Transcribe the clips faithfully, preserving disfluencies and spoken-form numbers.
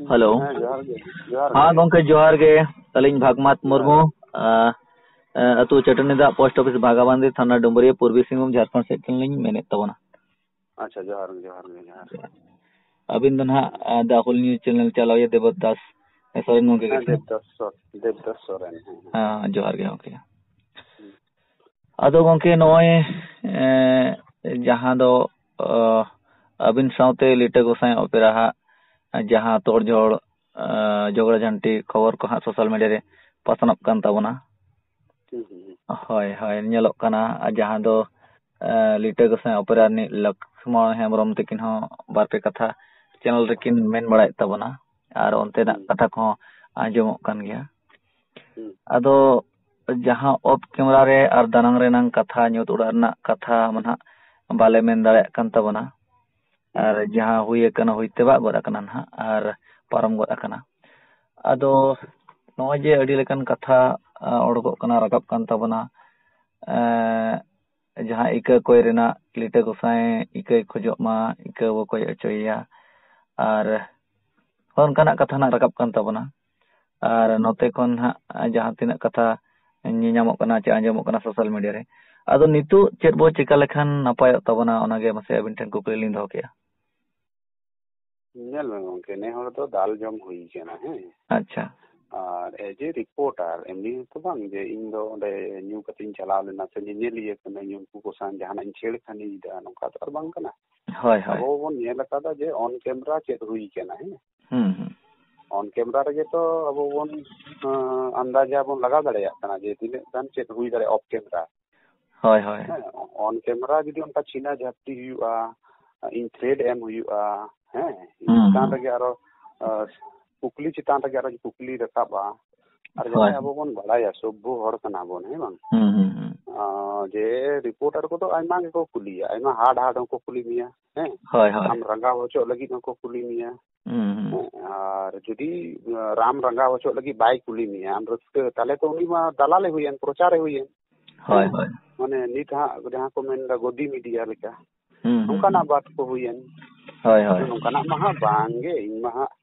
Hello. ᱦᱮᱸ, ᱡᱚᱦᱟᱨ ᱜᱮ᱾ ᱡᱚᱦᱟᱨ ᱦᱮᱸ ᱜᱮ᱾ ᱜᱚᱝᱠᱮ, ᱡᱚᱦᱟᱨ ᱜᱮ᱾ ᱟᱹᱞᱤᱧ ᱵᱷᱟᱜᱽᱢᱟᱛ ᱡᱚᱦᱟᱨ ᱢᱩᱨᱢᱩ, ᱜᱮ᱾ ᱟᱸ, ᱟᱸ, ᱟᱹᱛᱩ ᱪᱟᱹᱴᱟᱹᱱᱤ ᱫᱟᱜ, ᱯᱳᱥᱴ ᱚᱯᱷᱤᱥ ᱵᱷᱟᱜᱟᱵᱟᱱᱫᱤ, ᱛᱷᱟᱱᱟ ᱰᱩᱢᱵᱩᱨᱤᱭᱟᱹ, ᱯᱩᱨᱵᱤ ᱥᱤᱝᱵᱷᱩᱢ, ᱡᱷᱟᱲᱠᱷᱚᱸᱰ ᱥᱮᱫ ᱠᱷᱚᱱ ᱞᱤᱧ ᱢᱮᱱᱮᱫ ᱛᱟᱵᱚᱱᱟ᱾ ᱟᱪᱪᱷᱟ, ᱡᱚᱦᱟᱨ ᱜᱮ, ᱡᱚᱦᱟᱨ ᱜᱮ, ᱡᱚᱦᱟᱨ ᱜᱮ᱾ ᱟᱹᱵᱤᱱ ᱫᱚ ᱱᱟᱦᱟᱜ, ᱟᱸ, ᱫᱟ ᱦᱩᱞ ᱱᱤᱭᱩᱡᱽ ᱪᱮᱱᱮᱞ ᱪᱟᱞᱟᱣᱤᱭᱟᱹ ᱫᱮᱵᱚᱫᱟᱥ ᱥᱚᱨᱮᱱ ᱜᱚᱝᱠᱮ ᱦᱮᱸ, ᱜᱮ ᱥᱮ? ᱫᱮᱵᱽᱫᱟᱥ ᱥᱚᱨ-, ᱫᱮᱵᱽᱫᱟᱥ ᱥᱚᱨᱮᱱ, ᱦᱮᱸ, ᱦᱮᱸ᱾ ᱦᱮᱸ, ᱡᱚᱦᱟᱨ ᱜᱮ ᱜᱚᱝᱠᱮ᱾ ᱦᱩᱸ᱾ ᱟᱫᱚ ᱜᱚᱝᱠᱮ, ᱱᱚᱜᱼᱚᱭ, ᱮᱸ, ᱡᱟᱦᱟᱸ ᱫᱚ, ᱚ, ᱟᱹᱵᱤᱱ ᱥᱟᱶᱛᱮ ᱞᱤᱴᱟᱹ ᱜᱚᱸᱥᱟᱭ ᱚᱯᱮᱨᱟ ᱦᱟᱜ ᱡᱟᱦᱟᱸ ᱛᱳᱲᱡᱷᱳᱲ, ᱮᱸ, ᱡᱷᱚᱜᱽᱲᱟ ᱡᱷᱟᱱᱴᱤ ᱠᱷᱚᱵᱚᱨ ᱠᱚ ᱦᱟᱸᱜ ᱥᱳᱥᱟᱞ ᱢᱤᱰᱤᱭᱟ ᱨᱮ ᱯᱟᱥᱱᱟᱜ ᱠᱟᱱ ᱛᱟᱵᱚᱱᱟ᱾ ᱦᱩᱸ, ᱦᱩᱸ, ᱦᱩᱸ᱾ ᱦᱳᱭ, ᱦᱳᱭ, ᱧᱮᱞᱚᱜ ᱠᱟᱱᱟ᱾ ᱟᱨ ᱡᱟᱦᱟᱸ ᱫᱚ, ᱮᱸ, ᱞᱤᱴᱟᱹ ᱜᱚᱸᱥᱟᱭ ᱚᱯᱮᱨᱟ ᱨᱤᱱᱤᱡ ᱞᱚᱠᱥᱢᱚᱬ ᱦᱮᱢᱵᱨᱚᱢ ᱛᱟᱹᱠᱤᱱ ᱦᱚᱸ ᱵᱟᱨ ᱯᱮ ᱠᱟᱛᱷᱟ ᱪᱮᱱᱮᱞ ᱨᱮᱠᱤᱱ ᱢᱮᱱ ᱵᱟᱲᱟᱭᱮᱫ ᱛᱟᱵᱚᱱᱟ᱾ ᱟᱨ ᱚᱱᱛᱮᱱᱟᱜ ᱦᱩᱸ᱾ ᱠᱟᱛᱷᱟ ᱠᱚᱦᱚᱸ ᱟᱸᱡᱚᱢᱚᱜ ᱠᱟᱱ ᱜᱮᱭᱟ᱾ ᱦᱩᱸ᱾ ᱟᱫᱚ ᱡᱟᱦᱟᱸ ᱚᱯᱷ ᱠᱮᱢᱮᱨᱟ ᱨᱮ ᱟᱨ ᱫᱟᱱᱟᱝ ᱨᱮᱱᱟᱝ ᱠᱟᱛᱷᱟ, ᱧᱩᱛ ᱚᱲᱟᱜ ᱨᱮᱱᱟᱜ ᱠᱟᱛᱷᱟ ᱢᱟ ᱱᱟᱦᱟᱜ ᱵᱟᱞᱮ ᱢᱮᱱ ᱫᱟᱲᱮᱭᱟᱜ ᱠᱟᱱ ᱛᱟᱵᱚᱱᱟ᱾ ᱦᱩᱸ᱾ ᱟᱨ ᱡᱟᱦᱟᱸ ᱦᱩᱭ ᱟᱠᱟᱱᱟ, ᱦᱩᱭ ᱛᱮᱵᱟᱜ ᱜᱚᱫ ᱟᱠᱟᱱᱟ ᱱᱟᱦᱟᱜ, ᱟᱨ ᱯᱟᱨᱚᱢ ᱜᱚᱫ ᱟᱠᱟᱱᱟ᱾ ᱟᱫᱚ ᱱᱚᱜᱼᱚᱭ ᱡᱮ ᱟᱹᱰᱤ ᱞᱮᱠᱟᱱ ᱠᱟᱛᱷᱟ, ᱟ, ᱚᱰᱚᱠᱚᱜ ᱠᱟᱱᱟ, ᱨᱟᱠᱟᱵ ᱠᱟᱱ ᱛᱟᱵᱚᱱᱟ, ᱮᱸ, ᱡᱟᱦᱟᱸ ᱤᱠᱟᱹ ᱠᱚᱭ ᱨᱮᱱᱟᱜ ᱞᱤᱴᱟᱹ ᱜᱚᱸᱥᱟᱭ ᱤᱠᱟᱹᱭ ᱠᱷᱚᱡᱚᱜ ᱢᱟ, ᱤᱠᱟᱹ ᱵᱚ ᱠᱚᱭ ᱦᱚᱪᱚᱭᱮᱭᱟ, ᱟᱨ ᱚᱱᱠᱟᱱᱟᱜ ᱠᱟᱛᱷᱟ ᱱᱟᱜ ᱨᱟᱠᱟᱵ ᱠᱟᱱ ᱛᱟᱵᱚᱱᱟ᱾ ᱟᱨ ᱱᱚᱛᱮ ᱠᱷᱚᱱ ᱦᱟᱸᱜ ᱡᱟᱦᱟᱸ ᱛᱤᱱᱟᱹᱜ ᱠᱟᱛᱷᱟ ᱧᱮᱧᱟᱢᱚᱜ ᱠᱟᱱᱟ ᱪᱮ ᱟᱸᱡᱚᱢᱚᱜ ᱠᱟᱱᱟ ᱥᱳᱥᱟᱞ ᱢᱤᱰᱤᱭᱟ ᱨᱮ, ᱟᱫᱚ ᱱᱤᱛᱚᱜ ᱪᱮᱫ ᱵᱚ ᱪᱤᱠᱟ ᱞᱮᱠᱷᱟᱱ ᱱᱟᱯᱟᱭᱚᱜ ᱛᱟᱵᱚᱱᱟ, ᱚᱱᱟᱜᱮ ᱢᱟᱥᱮ ᱟᱹᱵᱤᱱ ᱴᱷᱮᱱ ᱠᱩᱠᱞᱤ ᱞᱤᱧ ᱫᱚᱦᱚ ᱠᱮᱜᱼᱟ᱾ ᱧᱮᱞ ᱢᱮ ᱜᱚᱝᱠᱮ, ᱱᱮ ᱦᱚᱲ ᱫᱚ ᱫᱟᱞ ᱡᱚᱢ ᱦᱩᱭ ᱠᱟᱱᱟ, ᱦᱮᱸ᱾ ᱟᱪᱪᱷᱟ᱾ ᱟᱨ as a reporter, ᱮᱢᱱᱤ ᱦᱚᱸᱛᱚ ᱵᱟᱝ ᱡᱮ ᱤᱧ ᱫᱚ ᱚᱸᱰᱮ ᱧᱩ ᱠᱟᱛᱮᱧ ᱪᱟᱞᱟᱣ ᱞᱮᱱᱟ ᱥᱮ ᱧᱮᱧᱮᱞᱤᱭᱟᱹ ᱠᱟᱹᱱᱟᱹᱧ, ᱩᱱᱠᱩ ᱠᱚ ᱥᱟᱶ ᱡᱟᱦᱟᱱᱟᱜ ᱤᱧ ᱪᱷᱮᱲᱠᱷᱟᱱᱤᱭᱮᱫᱟ, ᱱᱚᱝᱠᱟ ᱛᱚ ᱟᱨ ᱵᱟᱝ ᱠᱟᱱᱟ᱾ ᱦᱳᱭ, ᱦᱳᱭ᱾ ᱟᱵᱚ ᱵᱚᱱ ᱧᱮᱞ ᱟᱠᱟᱫᱟ ᱡᱮ on camera ᱪᱮᱫ ᱦᱩᱭ ᱠᱟᱱᱟ, ᱦᱮᱸ᱾ ᱦᱩᱸ, ᱦᱩᱸ᱾ On camera ᱨᱮᱜᱮ ᱛᱚ ᱟᱵᱚ ᱵᱚᱱ, ᱟᱸ, ᱟᱱᱫᱟᱡᱟ ᱵᱚᱱ ᱞᱟᱜᱟᱣ ᱫᱟᱲᱮᱭᱟᱜ ᱠᱟᱱᱟ ᱡᱮ ᱛᱤᱱᱟᱹᱜ ᱜᱟᱱ ᱪᱮᱫ ᱦᱩᱭ ᱫᱟᱲᱮᱭᱟᱜᱼᱟ off camera᱾ ᱦᱳᱭ, ᱦᱳᱭ᱾ ᱦᱮᱸ, on camera ᱡᱩᱫᱤ ᱚᱱᱠᱟ ᱪᱷᱤᱱᱟ ᱡᱷᱟᱯᱴᱤ ᱦᱩᱭᱩᱜᱼᱟ, ᱤᱧ threat ᱮᱢ ᱦᱩᱭᱩᱜᱼᱟ, ᱦᱮᱸ, ᱤᱧ ᱦᱩᱸ, ᱪᱮᱛᱟᱱ ᱦᱩᱸ᱾ ᱨᱮᱜᱮ ᱟᱨᱚ, ᱟᱸ, ᱠᱩᱠᱞᱤ ᱪᱮᱛᱟᱱ ᱨᱮᱜᱮ ᱟᱨᱚ ᱠᱩᱠᱞᱤ ᱨᱟᱠᱟᱵᱼᱟ᱾ ᱟᱨ ᱦᱳᱭ᱾ ᱡᱟᱦᱟᱸᱭ ᱟᱵᱚ ᱵᱚᱱ ᱵᱟᱲᱟᱭᱟ, ᱥᱚᱵᱵᱷᱚ ᱦᱚᱲ ᱠᱟᱱᱟ ᱵᱚᱱ, ᱦᱮᱸ ᱵᱟᱝ? ᱦᱩᱸ, ᱦᱩᱸ, ᱦᱩᱸ᱾ ᱟᱸ, ᱡᱮ reporter ᱠᱚᱫᱚ ᱟᱭᱢᱟ ᱜᱮᱠᱚ ᱠᱩᱞᱤᱭᱟ, ᱟᱭᱢᱟ hard hard ᱦᱚᱸᱠᱚ ᱠᱩᱞᱤ ᱢᱮᱭᱟ, ᱦᱮᱸ? ᱦᱳᱭ, ᱦᱳᱭ᱾ ᱟᱢ ᱨᱟᱸᱜᱟᱣ ᱦᱚᱪᱚᱜ ᱞᱟᱹᱜᱤᱫ ᱦᱚᱸᱠᱚ ᱠᱩᱞᱤ ᱢᱮᱭᱟ᱾ ᱦᱩᱸ, ᱦᱩᱸ᱾ ᱦᱮᱸ, ᱟᱨ ᱡᱩᱫᱤ, ᱟᱸ, ᱨᱟᱢ ᱨᱟᱸᱜᱟᱣ ᱦᱚᱪᱚᱜ ᱞᱟᱹᱜᱤᱫ ᱵᱟᱭ ᱠᱩᱞᱤ ᱢᱮᱭᱟ, ᱟᱢ ᱨᱟᱹᱥᱠᱟᱹ, ᱛᱟᱦᱞᱮ ᱛᱚ ᱩᱱᱤ ᱢᱟ ᱫᱟᱞᱟᱞᱮ ᱦᱩᱭᱮᱱ, ᱯᱨᱚᱪᱟᱨᱮ ᱦᱩᱭᱮᱱ᱾ ᱦᱳᱭ, ᱦᱮᱸ? ᱦᱳᱭ᱾ ᱢᱟᱱᱮ ᱱᱤᱛ ᱦᱟᱸᱜ ᱡᱟᱦᱟᱸ ᱠᱚ ᱢᱮᱱᱫᱟ ᱜᱚᱫᱤ media ᱞᱮᱠᱟ, ᱦᱩᱸ, ᱦᱩᱸ, ᱱᱚᱝᱠᱟᱱᱟᱜ ᱦᱩᱸ᱾ ᱵᱟᱛ ᱠᱚ ᱦᱩᱭᱮᱱ᱾ ᱦᱳᱭ, ᱦᱳᱭ᱾ ᱟᱫᱚ ᱱᱚᱝᱠᱟᱱᱟᱜ ᱢᱟ ᱦᱟᱸᱜ ᱵᱟᱝ ᱜᱮ, ᱤᱧ ᱢᱟ ᱦᱟᱸᱜ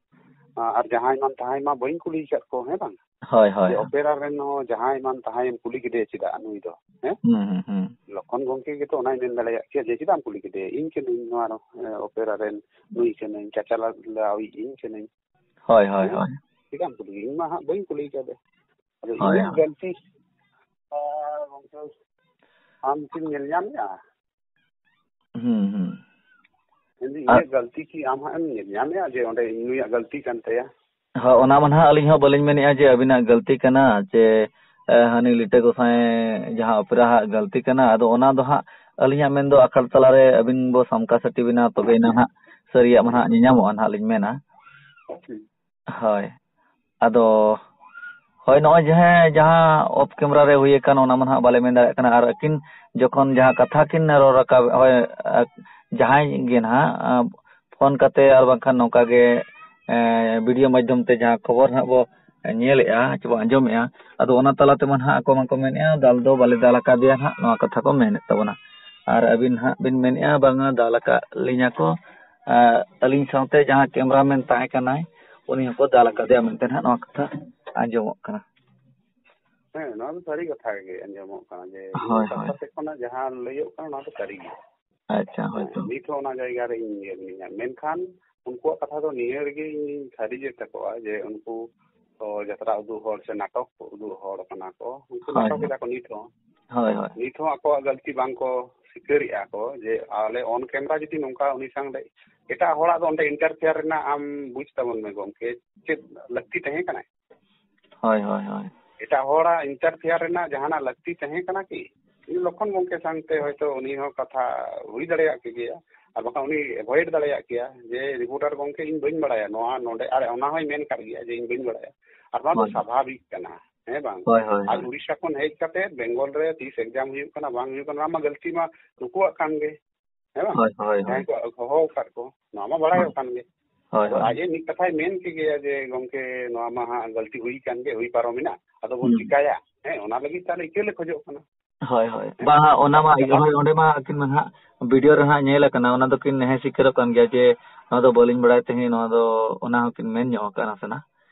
ᱟᱨ ᱡᱟᱦᱟᱸᱭ ᱢᱟᱱ ᱛᱟᱦᱟᱸᱭ ᱢᱟ ᱵᱟᱹᱧ ᱠᱩᱞᱤ ᱟᱠᱟᱫ ᱠᱚ, ᱦᱮᱸ ᱵᱟᱝ? ᱦᱳᱭ, ᱦᱳᱭ, ᱡᱮ ᱦᱳᱭ᱾ ᱚᱯᱮᱨᱟ ᱨᱮᱱ ᱦᱚᱸ ᱡᱟᱦᱟᱸᱭ ᱢᱟᱱ ᱛᱟᱦᱟᱸᱭ ᱮᱢ ᱠᱩᱞᱤ ᱠᱮᱫᱮᱭᱟ ᱪᱮᱫᱟᱜ ᱱᱩᱭ ᱫᱚ, ᱦᱮᱸ? ᱦᱩᱸ, ᱦᱩᱸ, ᱦᱩᱸ᱾ ᱞᱚᱠᱷᱚᱱ ᱜᱚᱢᱠᱮ ᱜᱮᱛᱚ ᱚᱱᱟᱭ ᱢᱮᱱ ᱫᱟᱲᱮᱭᱟᱜ ᱠᱮᱭᱟ ᱡᱮ ᱪᱮᱫᱟᱜ ᱮᱢ ᱠᱩᱞᱤ ᱠᱮᱫᱮᱭᱟ? ᱤᱧ ᱠᱟᱹᱱᱟᱹᱧ ᱱᱚᱣᱟ ᱨᱮ, ᱮ, ᱚᱯᱮᱨᱟ ᱨᱮᱱ ᱱᱩᱭ ᱠᱟᱹᱱᱟᱹᱧ, ᱪᱟᱪᱟᱞᱟᱣᱤᱡ ᱤᱧ ᱠᱟᱹᱱᱟᱹᱧ᱾ ᱦᱳᱭ, ᱦᱳᱭ, ᱦᱮᱸ? ᱦᱳᱭ᱾ ᱪᱮᱫᱟᱜ ᱮᱢ ᱠᱩᱞᱤ ᱠᱮᱫᱮᱭᱟ? ᱤᱧ ᱢᱟ ᱦᱟᱸᱜ ᱵᱟᱹᱧ ᱠᱩᱞᱤ ᱠᱟᱫᱮ᱾ ᱟᱫᱚ ᱦᱳᱭ, ᱤᱧᱟᱹᱜ ᱦᱳᱭ᱾ ᱜᱟᱹᱞᱛᱤ, ᱟ, ᱜᱚᱢᱠᱮ, ᱟᱢ ᱠᱤᱢ ᱧᱮᱞ ᱧᱟᱢᱮᱜᱼᱟ? ᱦᱩᱸ, ᱦᱩᱸ᱾ ᱢᱮᱱᱫᱟᱹᱧ, ᱟᱨ ᱤᱧᱟᱹᱜ ᱜᱟᱹᱞᱛᱤ ᱠᱤ ᱟᱢ ᱦᱟᱸᱜ ᱮᱢ ᱧᱮᱞ ᱧᱟᱢᱮᱜᱼᱟ ᱡᱮ ᱚᱸᱰᱮ ᱱᱩᱭᱟᱜ ᱜᱟᱹᱞᱛᱤ ᱠᱟᱱ ᱛᱟᱭᱟ? ᱦᱳᱭ, ᱚᱱᱟ ᱢᱟ ᱱᱟᱦᱟᱜ ᱟᱹᱞᱤᱧ ᱦᱚᱸ ᱵᱟᱹᱞᱤᱧ ᱢᱮᱱᱮᱜᱼᱟ ᱡᱮ ᱟᱹᱵᱤᱱᱟᱜ ᱜᱟᱹᱞᱛᱤ ᱠᱟᱱᱟ ᱪᱮ, ᱮ, ᱦᱟᱹᱱᱤ ᱞᱤᱴᱟᱹ ᱜᱚᱸᱥᱟᱭ ᱡᱟᱦᱟᱸ ᱚᱯᱮᱨᱟ ᱦᱟᱜ ᱜᱟᱹᱞᱛᱤ ᱠᱟᱱᱟ᱾ ᱟᱫᱚ ᱚᱱᱟ ᱫᱚ ᱦᱟᱸᱜ ᱟᱹᱞᱤᱧᱟᱜ ᱢᱮᱱ ᱫᱚ ᱟᱠᱷᱲᱟ ᱛᱟᱞᱟ ᱨᱮ ᱟᱹᱵᱤᱱ ᱵᱚ ᱥᱟᱢᱠᱟ ᱥᱟᱹᱴᱤ ᱵᱮᱱᱟ, ᱛᱚᱵᱮ ᱮᱱᱟ ᱱᱟᱦᱟᱜ ᱥᱟᱹᱨᱤᱭᱟᱜ ᱢᱟ ᱱᱟᱦᱟᱜ ᱧᱮᱧᱟᱢᱚᱜᱼᱟ ᱱᱟᱦᱟᱜ ᱞᱤᱧ ᱢᱮᱱᱟ᱾ ᱦᱩᱸ᱾ ᱦᱳᱭ᱾ ᱟᱫᱚ, ᱦᱳᱭ, ᱱᱚᱜᱼᱚᱭ ᱡᱟᱦᱟᱸ, ᱡᱟᱦᱟᱸ off camera ᱨᱮ ᱦᱩᱭ ᱟᱠᱟᱱ, ᱚᱱᱟ ᱢᱟ ᱱᱟᱦᱟᱜ ᱵᱟᱞᱮ ᱢᱮᱱ ᱫᱟᱲᱮᱭᱟᱜ ᱠᱟᱱᱟ᱾ ᱟᱨ ᱟᱹᱠᱤᱱ ᱡᱚᱠᱷᱚᱱ ᱡᱟᱦᱟᱸ ᱠᱟᱛᱷᱟ ᱠᱤᱱ ᱨᱚᱲ ᱨᱟᱠᱟᱵ, ᱦᱳᱭ, ᱟ, ᱡᱟᱦᱟᱸᱭ ᱜᱮ ᱱᱟᱦᱟᱜ, ᱟ, ᱯᱷᱳᱱ ᱠᱟᱛᱮ ᱟᱨ ᱵᱟᱝᱠᱷᱟᱱ ᱱᱚᱝᱠᱟ ᱜᱮ, ᱮ, video ᱢᱟᱫᱽᱫᱷᱚᱢ ᱛᱮ ᱡᱟᱦᱟᱸ ᱠᱷᱚᱵᱚᱨ ᱱᱟᱦᱟᱜ ᱵᱚ ᱧᱮᱞᱮᱜᱼᱟ ᱪᱮ ᱵᱚ ᱟᱸᱡᱚᱢᱮᱜᱼᱟ, ᱟᱫᱚ ᱚᱱᱟ ᱛᱟᱞᱟ ᱛᱮᱢᱟ ᱱᱟᱦᱟᱜ ᱟᱠᱚ ᱢᱟᱠᱚ ᱢᱮᱱᱮᱜᱼᱟ, "ᱫᱟᱞ ᱫᱚ ᱵᱟᱞᱮ ᱫᱟᱞ ᱟᱠᱟᱫᱮᱭᱟ ᱱᱟᱦᱟᱜ", ᱱᱚᱣᱟ ᱠᱟᱛᱷᱟ ᱠᱚ ᱢᱮᱱᱮᱫ ᱛᱟᱵᱚᱱᱟ᱾ ᱟᱨ ᱟᱹᱵᱤᱱ ᱱᱟᱦᱟᱜ ᱵᱤᱱ ᱢᱮᱱᱮᱜᱼᱟ, "ᱵᱟᱝᱟ, ᱫᱟᱞ ᱟᱠᱟᱫ ᱞᱤᱧᱟ ᱠᱚ", ᱟᱨ ᱟᱹᱞᱤᱧ ᱥᱟᱶᱛᱮ ᱡᱟᱦᱟᱸ cameraman ᱛᱟᱦᱮᱸ ᱠᱟᱱᱟᱭ, ᱩᱱᱤ ᱦᱚᱸᱠᱚ ᱫᱟᱞ ᱟᱠᱟᱫᱮᱭᱟ ᱢᱮᱱᱛᱮ ᱱᱟᱦᱟᱜ ᱱᱚᱣᱟ ᱠᱟᱛᱷᱟ ᱟᱸᱡᱚᱢᱚᱜ ᱠᱟᱱᱟ᱾ ᱦᱮᱸ, ᱱᱚᱣᱟ ᱫᱚ ᱥᱟᱹᱨᱤ ᱠᱟᱛᱷᱟ ᱜᱮ ᱟᱸᱡᱚᱢᱚᱜ ᱠᱟᱱᱟ ᱡᱮ ᱦᱳᱭ, ᱥᱚᱨᱠᱟᱨ ᱦᱳᱭ᱾ ᱥᱮᱫ ᱠᱷᱚᱱᱟᱜ ᱡᱟᱦᱟᱸ ᱞᱟᱹᱭᱚᱜ ᱠᱟᱱᱟ, ᱱᱚᱣᱟ ᱫᱚ ᱥᱟᱹᱨᱤ ᱜᱮᱭᱟ᱾ ᱟᱪᱪᱷᱟ, ᱦᱳᱭ ᱦᱮᱸ, ᱛᱚ᱾ ᱱᱤᱛ ᱦᱚᱸ ᱚᱱᱟ ᱡᱟᱭᱜᱟ ᱨᱮ ᱤᱧ ᱜᱮ ᱢᱤᱱᱟᱹᱧᱟ᱾ ᱢᱮᱱᱠᱷᱟᱱ ᱩᱱᱠᱩᱣᱟᱜ ᱠᱟᱛᱷᱟ ᱫᱚ ᱱᱤᱭᱟᱹ ᱨᱮᱜᱮ ᱤᱧ ᱠᱷᱟᱹᱨᱤᱡᱮᱫ ᱛᱟᱠᱚᱣᱟ ᱡᱮ ᱩᱱᱠᱩ ᱛᱚ ᱡᱟᱛᱨᱟ ᱩᱫᱩᱜ ᱦᱚᱲ ᱥᱮ ᱱᱟᱴᱚᱠ ᱩᱫᱩᱜ ᱦᱚᱲ ᱠᱟᱱᱟ ᱠᱚ᱾ ᱩᱱᱠᱩ ᱦᱳᱭ, ᱱᱟᱴᱚᱠ ᱦᱳᱭ᱾ ᱮᱫᱟ ᱠᱚ ᱱᱤᱛ ᱦᱚᱸ᱾ ᱦᱳᱭ, ᱦᱳᱭ᱾ ᱱᱤᱛ ᱦᱚᱸ ᱟᱠᱚᱣᱟᱜ ᱜᱟᱹᱞᱛᱤ ᱵᱟᱝ ᱠᱚ ᱥᱤᱠᱟᱹᱨᱮᱜᱼᱟ ᱠᱚ ᱡᱮ ᱟᱞᱮ on camera ᱡᱩᱫᱤ ᱱᱚᱝᱠᱟ ᱩᱱᱤ ᱥᱟᱝ ᱞᱮ, ᱮᱴᱟᱜ ᱦᱚᱲᱟᱜ ᱫᱚ ᱚᱸᱰᱮ interfere ᱨᱮᱱᱟᱜ ᱟᱢ ᱵᱩᱡᱽ ᱛᱟᱵᱚᱱ ᱢᱮ ᱜᱚᱢᱠᱮ, ᱪᱮᱫ ᱞᱟᱹᱠᱛᱤ ᱛᱟᱦᱮᱸ ᱠᱟᱱᱟ? ᱦᱳᱭ, ᱦᱳᱭ, ᱦᱳᱭ᱾ ᱮᱴᱟᱜ ᱦᱚᱲᱟᱜ interfere ᱨᱮᱱᱟᱜ ᱡᱟᱦᱟᱱᱟᱜ ᱞᱟᱹᱠᱛᱤ ᱛᱟᱦᱮᱸ ᱠᱟᱱᱟ ᱠᱤ? ᱩᱱᱤ ᱞᱚᱠᱷᱚᱱ ᱜᱚᱢᱠᱮ ᱥᱟᱝᱛᱮ ᱦᱚᱭᱛᱳ ᱩᱱᱤ ᱦᱚᱸ ᱠᱟᱛᱷᱟ ᱦᱩᱭ ᱫᱟᱲᱮᱭᱟᱜ ᱠᱮᱜᱮᱭᱟ, ᱟᱨ ᱵᱟᱠᱷᱟᱱ ᱩᱱᱤ avoid ᱫᱟᱲᱮᱭᱟᱜ ᱠᱮᱭᱟ ᱡᱮ, "ᱨᱤᱯᱳᱨᱴᱟᱨ ᱜᱚᱢᱠᱮ, ᱤᱧ ᱵᱟᱹᱧ ᱵᱟᱲᱟᱭᱟ ᱱᱚᱣᱟ ᱱᱚᱰᱮ", ᱟᱨ ᱚᱱᱟ ᱦᱚᱸᱭ ᱢᱮᱱ ᱠᱟᱜ ᱜᱮᱭᱟ ᱡᱮ, "ᱤᱧ ᱵᱟᱹᱧ ᱵᱟᱲᱟᱭᱟ", ᱟᱨ ᱱᱚᱣᱟ ᱫᱚ ᱦᱳᱭ᱾ ᱥᱟᱵᱷᱟᱵᱤᱠ ᱠᱟᱱᱟ, ᱦᱮᱸ ᱵᱟᱝ? ᱦᱳᱭ, ᱦᱳᱭ, ᱟᱨ ᱦᱳᱭ᱾ ᱩᱲᱤᱥᱥᱟ ᱠᱷᱚᱱ ᱦᱮᱡ ᱠᱟᱛᱮ ᱵᱮᱝᱜᱚᱞ ᱨᱮ ᱛᱤᱥ exam ᱦᱩᱭᱩᱜ ᱠᱟᱱᱟ ᱵᱟᱝ ᱦᱩᱭᱩᱜ ᱠᱟᱱᱟ, ᱚᱱᱟ ᱢᱟ ᱜᱟᱹᱞᱛᱤ ᱢᱟ ᱱᱩᱠᱩᱣᱟᱜ ᱠᱟᱱ ᱜᱮ, ᱦᱮᱸ ᱵᱟᱝ? ᱦᱳᱭ, ᱦᱳᱭ, ᱦᱳᱭ᱾ ᱡᱟᱦᱟᱸᱭ ᱠᱚ ᱦᱚᱦᱚ ᱟᱠᱟᱫ ᱠᱚ, ᱱᱚᱣᱟ ᱢᱟ ᱵᱟᱲᱟᱭᱚᱜ ᱦᱳᱭ᱾ ᱠᱟᱱ ᱜᱮ᱾ ᱦᱳᱭ, ᱟᱫᱚ ᱦᱳᱭ᱾ ᱟᱡ ᱮ ᱢᱤᱫ ᱠᱟᱛᱷᱟᱭ ᱢᱮᱱ ᱠᱮᱜᱮᱭᱟ ᱡᱮ, "ᱜᱚᱢᱠᱮ, ᱱᱚᱣᱟ ᱢᱟ ᱦᱟᱸᱜ ᱜᱟᱹᱞᱛᱤ ᱦᱩᱭ ᱠᱟᱱ ᱜᱮ, ᱦᱩᱭ ᱯᱟᱨᱚᱢᱮᱱᱟ, ᱟᱫᱚ ᱵᱚᱱ ᱦᱩᱸ᱾ ᱪᱤᱠᱟᱭᱟ?" ᱦᱮᱸ, ᱚᱱᱟ ᱞᱟᱹᱜᱤᱫ ᱛᱮ ᱟᱞᱮ ᱤᱠᱟᱹ ᱞᱮ ᱠᱷᱚᱡᱚᱜ ᱠᱟᱱᱟ᱾ ᱦᱳᱭ, ᱦᱳᱭ᱾ ᱵᱟᱝ, ᱦᱟᱸᱜ, ᱚᱱᱟ ᱢᱟ, ᱦᱳᱭ, ᱚᱸᱰᱮ ᱢᱟ ᱟᱹᱠᱤᱱ ᱢᱟ ᱦᱟᱸᱜ ᱵᱷᱤᱰᱤᱭᱳ ᱨᱮ ᱦᱟᱸᱜ ᱧᱮᱞ ᱟᱠᱟᱱᱟ, ᱚᱱᱟ ᱫᱚᱠᱤᱱ ᱦᱮᱸ ᱥᱤᱠᱟᱹᱨᱚᱜ ᱠᱟᱱ ᱜᱮᱭᱟ ᱡᱮ ᱱᱚᱣᱟ ᱫᱚ ᱵᱟᱹᱞᱤᱧ ᱵᱟᱲᱟᱭ ᱛᱟᱦᱮᱸᱫ, ᱱᱚᱣᱟ ᱫᱚ ᱚᱱᱟ ᱦᱚᱸᱠᱤᱱ ᱢᱮᱱ ᱧᱚᱜ ᱟᱠᱟᱫᱼᱟ ᱱᱟᱥᱮᱱᱟᱜ᱾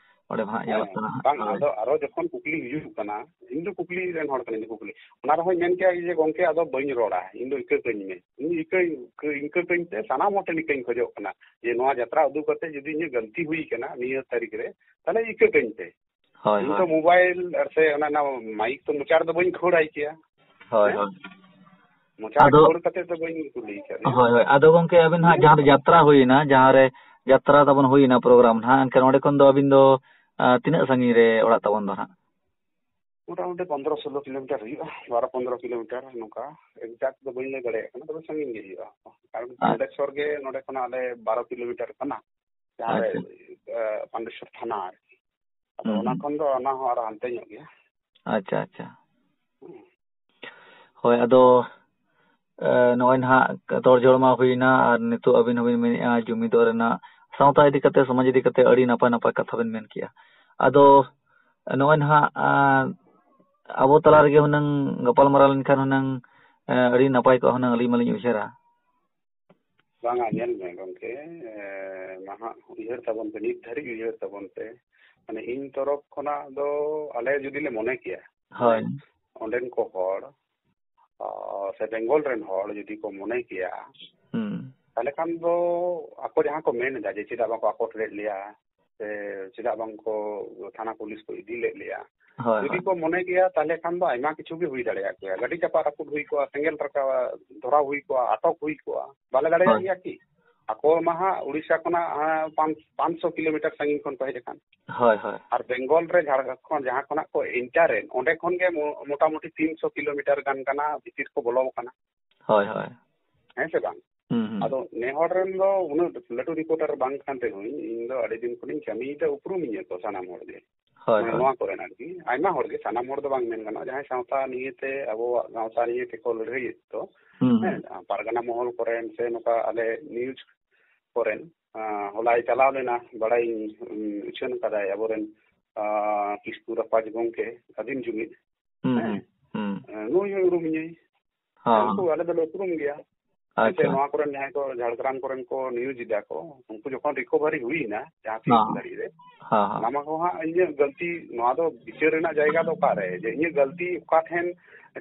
ᱚᱸᱰᱮ ᱢᱟ ᱦᱟᱸᱜ ᱦᱮᱸ, ᱧᱮᱞᱚᱜ ᱠᱟᱱᱟ ᱦᱟᱸᱜ᱾ ᱵᱟᱝ, ᱦᱳᱭ᱾ ᱟᱫᱚ ᱟᱨᱚ ᱡᱚᱠᱷᱚᱱ ᱠᱩᱠᱞᱤ ᱦᱤᱡᱩᱜ ᱠᱟᱱᱟ, ᱤᱧ ᱫᱚ ᱠᱩᱠᱞᱤ ᱨᱮᱱ ᱦᱚᱲ ᱠᱟᱹᱱᱟᱹᱧ, ᱤᱧ ᱫᱚ ᱠᱩᱠᱞᱤ᱾ ᱚᱱᱟ ᱨᱮᱦᱚᱸᱧ ᱢᱮᱱ ᱠᱮᱭᱟ ᱡᱮ, "ᱜᱚᱝᱠᱮ, ᱟᱫᱚ ᱵᱟᱹᱧ ᱨᱚᱲᱟ, ᱤᱧ ᱫᱚ ᱤᱠᱟᱹ ᱠᱟᱹᱧ ᱢᱮ, ᱤᱧ ᱤᱠᱟᱹ, ᱤᱠᱟᱹ, ᱤᱠᱟᱹ ᱠᱟᱹᱧ ᱛᱮ ᱥᱟᱱᱟᱢ ᱦᱚᱲ ᱴᱷᱮᱱ ᱤᱠᱟᱹᱧ ᱠᱷᱚᱡᱚᱜ ᱠᱟᱱᱟ ᱡᱮ ᱱᱚᱣᱟ ᱡᱟᱛᱨᱟ ᱩᱫᱩᱜ ᱠᱟᱛᱮ ᱡᱩᱫᱤ ᱤᱧᱟᱹᱜ ᱜᱟᱹᱞᱛᱤ ᱦᱩᱭ ᱠᱟᱱᱟ ᱱᱤᱭᱟᱹ ᱛᱟᱹᱨᱤᱠᱷ ᱨᱮ, ᱛᱟᱦᱞᱮ ᱤᱠᱟᱹ ᱠᱟᱹᱧ ᱯᱮ᱾" ᱦᱳᱭ, ᱤᱧ ᱛᱚ ᱦᱳᱭ᱾ ᱢᱳᱵᱟᱭᱤᱞ ᱟᱨ ᱥᱮ ᱚᱱᱟ, ᱚᱱᱟ ᱢᱟᱭᱤᱠ ᱛᱚ ᱢᱚᱪᱟ ᱨᱮᱫᱚ ᱵᱟᱹᱧ ᱠᱷᱟᱹᱲᱟᱭ ᱠᱮᱭᱟ᱾ ᱦᱳᱭ, ᱦᱮᱸ? ᱦᱳᱭ᱾ ᱢᱚᱪᱟ ᱨᱮ ᱟᱫᱚ ᱠᱷᱟᱹᱲ ᱠᱟᱛᱮ ᱫᱚ ᱵᱟᱹᱧ ᱠᱩᱞᱤ ᱠᱟᱫᱮᱭᱟ᱾ ᱦᱳᱭ, ᱦᱳᱭ᱾ ᱟᱫᱚ ᱜᱚᱝᱠᱮ, ᱟᱹᱵᱤᱱ ᱦᱟᱸᱜ ᱱᱤᱭᱟᱹ ᱡᱟᱦᱟᱸ ᱨᱮ ᱠᱟᱛᱷᱟ᱾ ᱡᱟᱛᱨᱟ ᱦᱩᱭᱱᱟ, ᱡᱟᱦᱟᱸ ᱨᱮ ᱡᱟᱛᱨᱟ ᱛᱟᱵᱚᱱ ᱦᱩᱭᱱᱟ ᱯᱨᱳᱜᱨᱟᱢ ᱱᱟᱦᱟᱜ, ᱮᱱᱠᱷᱟᱱ ᱚᱸᱰᱮ ᱠᱷᱚᱱ ᱫᱚ ᱟᱹᱵᱤᱱ ᱫᱚ, ᱟ, ᱛᱤᱱᱟᱹᱜ ᱥᱟᱺᱜᱤᱧ ᱨᱮ ᱚᱲᱟᱜ ᱛᱟᱵᱚᱱ ᱫᱚ ᱱᱟᱦᱟᱜ? ᱢᱚᱴᱟᱢᱩᱴᱤ ᱯᱚᱱᱫᱽᱨᱚ ᱥᱳᱞᱳ ᱠᱤᱞᱳᱢᱤᱴᱟᱨ ᱦᱩᱭᱩᱜᱼᱟ, ᱵᱟᱨᱚ ᱯᱚᱱᱫᱽᱨᱚ ᱠᱤᱞᱳᱢᱤᱴᱟᱨ ᱱᱚᱝᱠᱟ᱾ ᱮᱠᱡᱟᱠᱴ ᱫᱚ ᱵᱟᱹᱧ ᱞᱟᱹᱭ ᱫᱟᱲᱮᱭᱟᱜ ᱠᱟᱱᱟ, ᱛᱚᱵᱮ ᱥᱟᱺᱜᱤᱧ ᱜᱮ ᱦᱩᱭᱩᱜᱼᱟ᱾ ᱠᱟᱨᱚᱱ ᱟᱪᱪᱷᱟ᱾ ᱚᱸᱰᱮ ᱥᱩᱨ ᱜᱮ, ᱱᱚᱸᱰᱮ ᱠᱷᱚᱱᱟᱜ ᱟᱞᱮ ᱵᱟᱨᱚ ᱠᱤᱞᱳᱢᱤᱴᱟᱨ ᱠᱟᱱᱟ, ᱡᱟᱦᱟᱸ ᱨᱮ, ᱟᱪᱪᱷᱟ᱾ ᱮ, ᱯᱟᱱᱰᱮᱥᱚᱨ ᱛᱷᱟᱱᱟ ᱟᱨᱠᱤ᱾ ᱟᱫᱚ ᱦᱩᱸ, ᱚᱱᱟ ᱦᱩᱸ᱾ ᱠᱷᱚᱱ ᱫᱚ ᱚᱱᱟ ᱦᱚᱸ ᱟᱨᱚ ᱦᱟᱱᱛᱮ ᱧᱚᱜ ᱜᱮᱭᱟ᱾ ᱟᱪᱪᱷᱟ, ᱟᱪᱪᱷᱟ᱾ ᱦᱩᱸ᱾ ᱦᱳᱭ, ᱟᱫᱚ, ᱮ, ᱱᱚᱜᱼᱚᱭ ᱱᱟᱦᱟᱜ ᱛᱚᱲᱡᱷᱚᱲ ᱢᱟ ᱦᱩᱭᱱᱟ, ᱟᱨ ᱱᱤᱛᱚᱜ ᱟᱹᱵᱤᱱ ᱦᱚᱸᱵᱤᱱ ᱢᱮᱱᱮᱫᱼᱟ ᱡᱩᱢᱤᱫᱚᱜ ᱨᱮᱱᱟᱜ, ᱥᱟᱶᱛᱟ ᱤᱫᱤ ᱠᱟᱛᱮ, ᱥᱚᱢᱟᱡᱽ ᱤᱫᱤ ᱠᱟᱛᱮ ᱟᱹᱰᱤ ᱱᱟᱯᱟᱭ ᱱᱟᱯᱟᱭ ᱠᱟᱛᱷᱟ ᱵᱤᱱ ᱢᱮᱱ ᱠᱮᱜᱼᱟ᱾ ᱟᱫᱚ ᱱᱚᱜᱼᱚᱭ ᱱᱟᱦᱟᱜ, ᱟ, ᱟᱵᱚ ᱛᱟᱞᱟ ᱨᱮᱜᱮ ᱦᱩᱱᱟᱹᱝ ᱜᱟᱯᱟᱞᱢᱟᱨᱟᱣ ᱞᱮᱱᱠᱷᱟᱱ ᱦᱩᱱᱟᱹᱝ, ᱮ, ᱟᱹᱰᱤ ᱱᱟᱯᱟᱭ ᱠᱚᱜᱼᱟ ᱦᱩᱱᱟᱹᱝ, ᱟᱹᱞᱤᱧ ᱢᱟᱞᱤᱧ ᱩᱭᱦᱟᱹᱨᱟ᱾ ᱵᱟᱝᱟ, ᱧᱮᱞ ᱢᱮ ᱜᱚᱢᱠᱮ, ᱮ, ᱱᱟᱦᱟᱜ ᱩᱭᱦᱟᱹᱨ ᱛᱟᱵᱚᱱ ᱯᱮ, ᱱᱤᱛ ᱫᱷᱟᱹᱨᱤᱡ ᱩᱭᱦᱟᱹᱨ ᱛᱟᱵᱚᱱ ᱯᱮ᱾ ᱢᱟᱱᱮ, ᱤᱧ ᱛᱚᱨᱚᱯ ᱠᱷᱚᱱᱟᱜ ᱫᱚ ᱟᱞᱮ ᱡᱩᱫᱤ ᱞᱮ ᱢᱚᱱᱮ ᱠᱮᱭᱟ, ᱦᱳᱭ᱾ ᱚᱸᱰᱮᱱ ᱠᱚ ᱦᱚᱲ, ᱚ, ᱥᱮ ᱵᱮᱝᱜᱚᱞ ᱨᱮᱱ ᱦᱚᱲ ᱡᱩᱫᱤ ᱠᱚ ᱢᱚᱱᱮ ᱠᱮᱭᱟ, ᱦᱩᱸ᱾ ᱛᱟᱦᱞᱮ ᱠᱷᱟᱱ ᱫᱚ ᱟᱠᱚ ᱡᱟᱦᱟᱸ ᱠᱚ ᱢᱮᱱ ᱮᱫᱟ ᱡᱮ ᱪᱮᱫᱟᱜ ᱵᱟᱠᱚ ᱟᱠᱚᱴ ᱞᱮᱫ ᱞᱮᱭᱟ, ᱥᱮ ᱪᱮᱫᱟᱜ ᱵᱟᱝ ᱠᱚ ᱛᱷᱟᱱᱟ ᱯᱩᱞᱤᱥ ᱠᱚ ᱤᱫᱤ ᱞᱮᱫ ᱞᱮᱭᱟ, ᱦᱳᱭ, ᱡᱩᱫᱤ ᱦᱳᱭ᱾ ᱠᱚ ᱢᱚᱱᱮ ᱠᱮᱭᱟ, ᱛᱟᱦᱞᱮ ᱠᱷᱟᱱ ᱫᱚ ᱟᱭᱢᱟ ᱠᱤᱪᱷᱩ ᱜᱮ ᱦᱩᱭ ᱫᱟᱲᱮᱭᱟᱜ ᱜᱮᱭᱟ᱾ ᱜᱟᱹᱰᱤ ᱪᱟᱯᱟᱫ ᱨᱟᱹᱯᱩᱫ ᱦᱩᱭ ᱠᱚᱜᱼᱟ, ᱥᱮᱸᱜᱮᱞ ᱨᱟᱠᱟᱵ ᱫᱷᱚᱨᱟᱣ ᱦᱩᱭ ᱠᱚᱜᱼᱟ, ᱵᱟᱞᱮ ᱫᱟᱲᱮᱭᱟᱜ ᱦᱳᱭ᱾ ᱜᱮᱭᱟ ᱠᱤ? ᱟᱠᱚ ᱢᱟ ᱦᱟᱸᱜ ᱩᱲᱤᱥᱥᱟ ᱠᱷᱚᱱᱟᱜ, ᱦᱟᱸ, ᱯᱟᱸᱪ, ᱯᱟᱸᱪᱥᱚ ᱠᱤᱞᱳᱢᱤᱴᱟᱨ ᱥᱟᱺᱜᱤᱧ ᱠᱷᱚᱱ ᱠᱚ ᱦᱮᱡ ᱟᱠᱟᱱ᱾ ᱦᱳᱭ, ᱦᱳᱭ᱾ ᱟᱨ ᱵᱮᱝᱜᱚᱞ ᱨᱮ ᱡᱷᱟᱲᱠᱷᱚᱸᱰ ᱡᱟᱦᱟᱸ ᱠᱷᱚᱱᱟᱜ ᱠᱚ ᱮᱱᱴᱟᱨ ᱮᱱ, ᱚᱸᱰᱮ ᱠᱷᱚᱱ ᱜᱮ ᱢᱚ-, ᱢᱚᱴᱟᱢᱩᱴᱤ ᱛᱤᱱᱥᱚ ᱠᱤᱞᱳᱢᱤᱴᱟᱨ ᱜᱟᱱ ᱠᱟᱱᱟ, ᱵᱷᱤᱛᱤᱨ ᱠᱚ ᱵᱚᱞᱚ ᱟᱠᱟᱱᱟ᱾ ᱦᱳᱭ, ᱦᱳᱭ᱾ ᱦᱮᱸ ᱥᱮ ᱵᱟᱝ? ᱦᱩᱸ, ᱦᱩᱸ᱾ ᱟᱫᱚ ᱱᱮ ᱦᱚᱲ ᱨᱮᱱ ᱫᱚ ᱩᱱᱟᱹᱜ ᱞᱟᱹᱴᱩ ᱨᱤᱯᱳᱨᱴᱟᱨ ᱵᱟᱝ ᱠᱟᱱ ᱨᱮᱦᱚᱸᱧ, ᱤᱧ ᱫᱚ ᱟᱹᱰᱤ ᱫᱤᱱ ᱠᱷᱚᱱᱤᱧ ᱠᱟᱹᱢᱤᱭᱮᱫᱟ, ᱩᱯᱨᱩᱢᱤᱧᱟᱹ ᱠᱚ ᱥᱟᱱᱟᱢ ᱦᱚᱲ ᱜᱮ᱾ ᱦᱳᱭ, ᱢᱟᱱᱮ ᱦᱳᱭ᱾ ᱱᱚᱣᱟ ᱠᱚᱨᱮᱱ ᱟᱨᱠᱤ, ᱟᱭᱢᱟ ᱦᱚᱲ ᱜᱮ, ᱥᱟᱱᱟᱢ ᱦᱚᱲ ᱫᱚ ᱵᱟᱝ ᱢᱮᱱ ᱜᱟᱱᱚᱜᱼᱟ, ᱡᱟᱦᱟᱸᱭ ᱥᱟᱶᱛᱟ ᱱᱤᱭᱮᱛᱮ, ᱟᱵᱚᱣᱟᱜ ᱥᱟᱶᱛᱟ ᱱᱤᱭᱮ ᱛᱮᱠᱚ ᱞᱟᱹᱲᱦᱟᱹᱭᱮᱫ ᱫᱚ, ᱦᱩᱸ, ᱦᱩᱸ᱾ ᱦᱮᱸ, ᱯᱟᱨᱜᱟᱱᱟ ᱢᱚᱦᱚᱞ ᱠᱚᱨᱮᱱ ᱥᱮ ᱱᱚᱝᱠᱟ ᱟᱞᱮ ᱱᱤᱭᱩᱡᱽ ᱠᱚᱨᱮᱱ, ᱟᱸ, ᱦᱚᱞᱟᱭ ᱪᱟᱞᱟᱣ ᱞᱮᱱᱟ, ᱵᱟᱲᱟᱭᱤᱧ, ᱩᱸ, ᱩᱪᱷᱟᱹᱱ ᱠᱟᱫᱟᱭ ᱟᱵᱚᱨᱮᱱ, ᱟᱸ, ᱠᱤᱥᱠᱩ ᱨᱟᱯᱟᱡᱽ ᱜᱚᱢᱠᱮ, ᱟᱹᱫᱤᱢ ᱡᱩᱢᱤᱫ᱾ ᱦᱩᱸ, ᱦᱮᱸ᱾ ᱦᱩᱸ, ᱦᱩᱸ᱾ ᱱᱩᱭ ᱦᱚᱸ ᱩᱨᱩᱢᱤᱧᱟᱹᱭ᱾ ᱦᱮᱸ᱾ ᱩᱱᱠᱩ ᱟᱞᱮ ᱫᱚᱞᱮ ᱩᱯᱨᱩᱢ ᱜᱮᱭᱟ᱾ ᱟᱪᱪᱷᱟ᱾ ᱱᱚᱣᱟ ᱠᱚᱨᱮᱱ ᱡᱟᱦᱟᱸᱭ ᱠᱚ ᱡᱷᱟᱲᱜᱨᱟᱢ ᱠᱚᱨᱮᱱ ᱠᱚ ᱱᱤᱭᱩᱡᱽ ᱮᱫᱟ ᱠᱚ, ᱩᱱᱠᱩ ᱡᱚᱠᱷᱚᱱ ᱨᱤᱠᱚᱵᱷᱟᱨᱤ ᱦᱩᱭᱱᱟ ᱡᱟᱦᱟᱸ ᱛᱤᱥ ᱦᱮᱸ᱾ ᱜᱷᱟᱹᱲᱤᱡ ᱨᱮ, ᱦᱮᱸ, ᱦᱮᱸ᱾ ᱚᱱᱟ ᱢᱟ ᱠᱚ ᱦᱟᱸᱜ ᱤᱧᱟᱹᱜ ᱜᱟᱹᱞᱛᱤ, ᱱᱚᱣᱟ ᱫᱚ ᱵᱤᱪᱟᱹᱨ ᱨᱮᱱᱟᱜ ᱡᱟᱭᱜᱟ ᱫᱚ ᱚᱠᱟᱨᱮ? ᱡᱮ ᱤᱧᱟᱹᱜ ᱜᱟᱹᱞᱛᱤ ᱚᱠᱟ ᱴᱷᱮᱱ,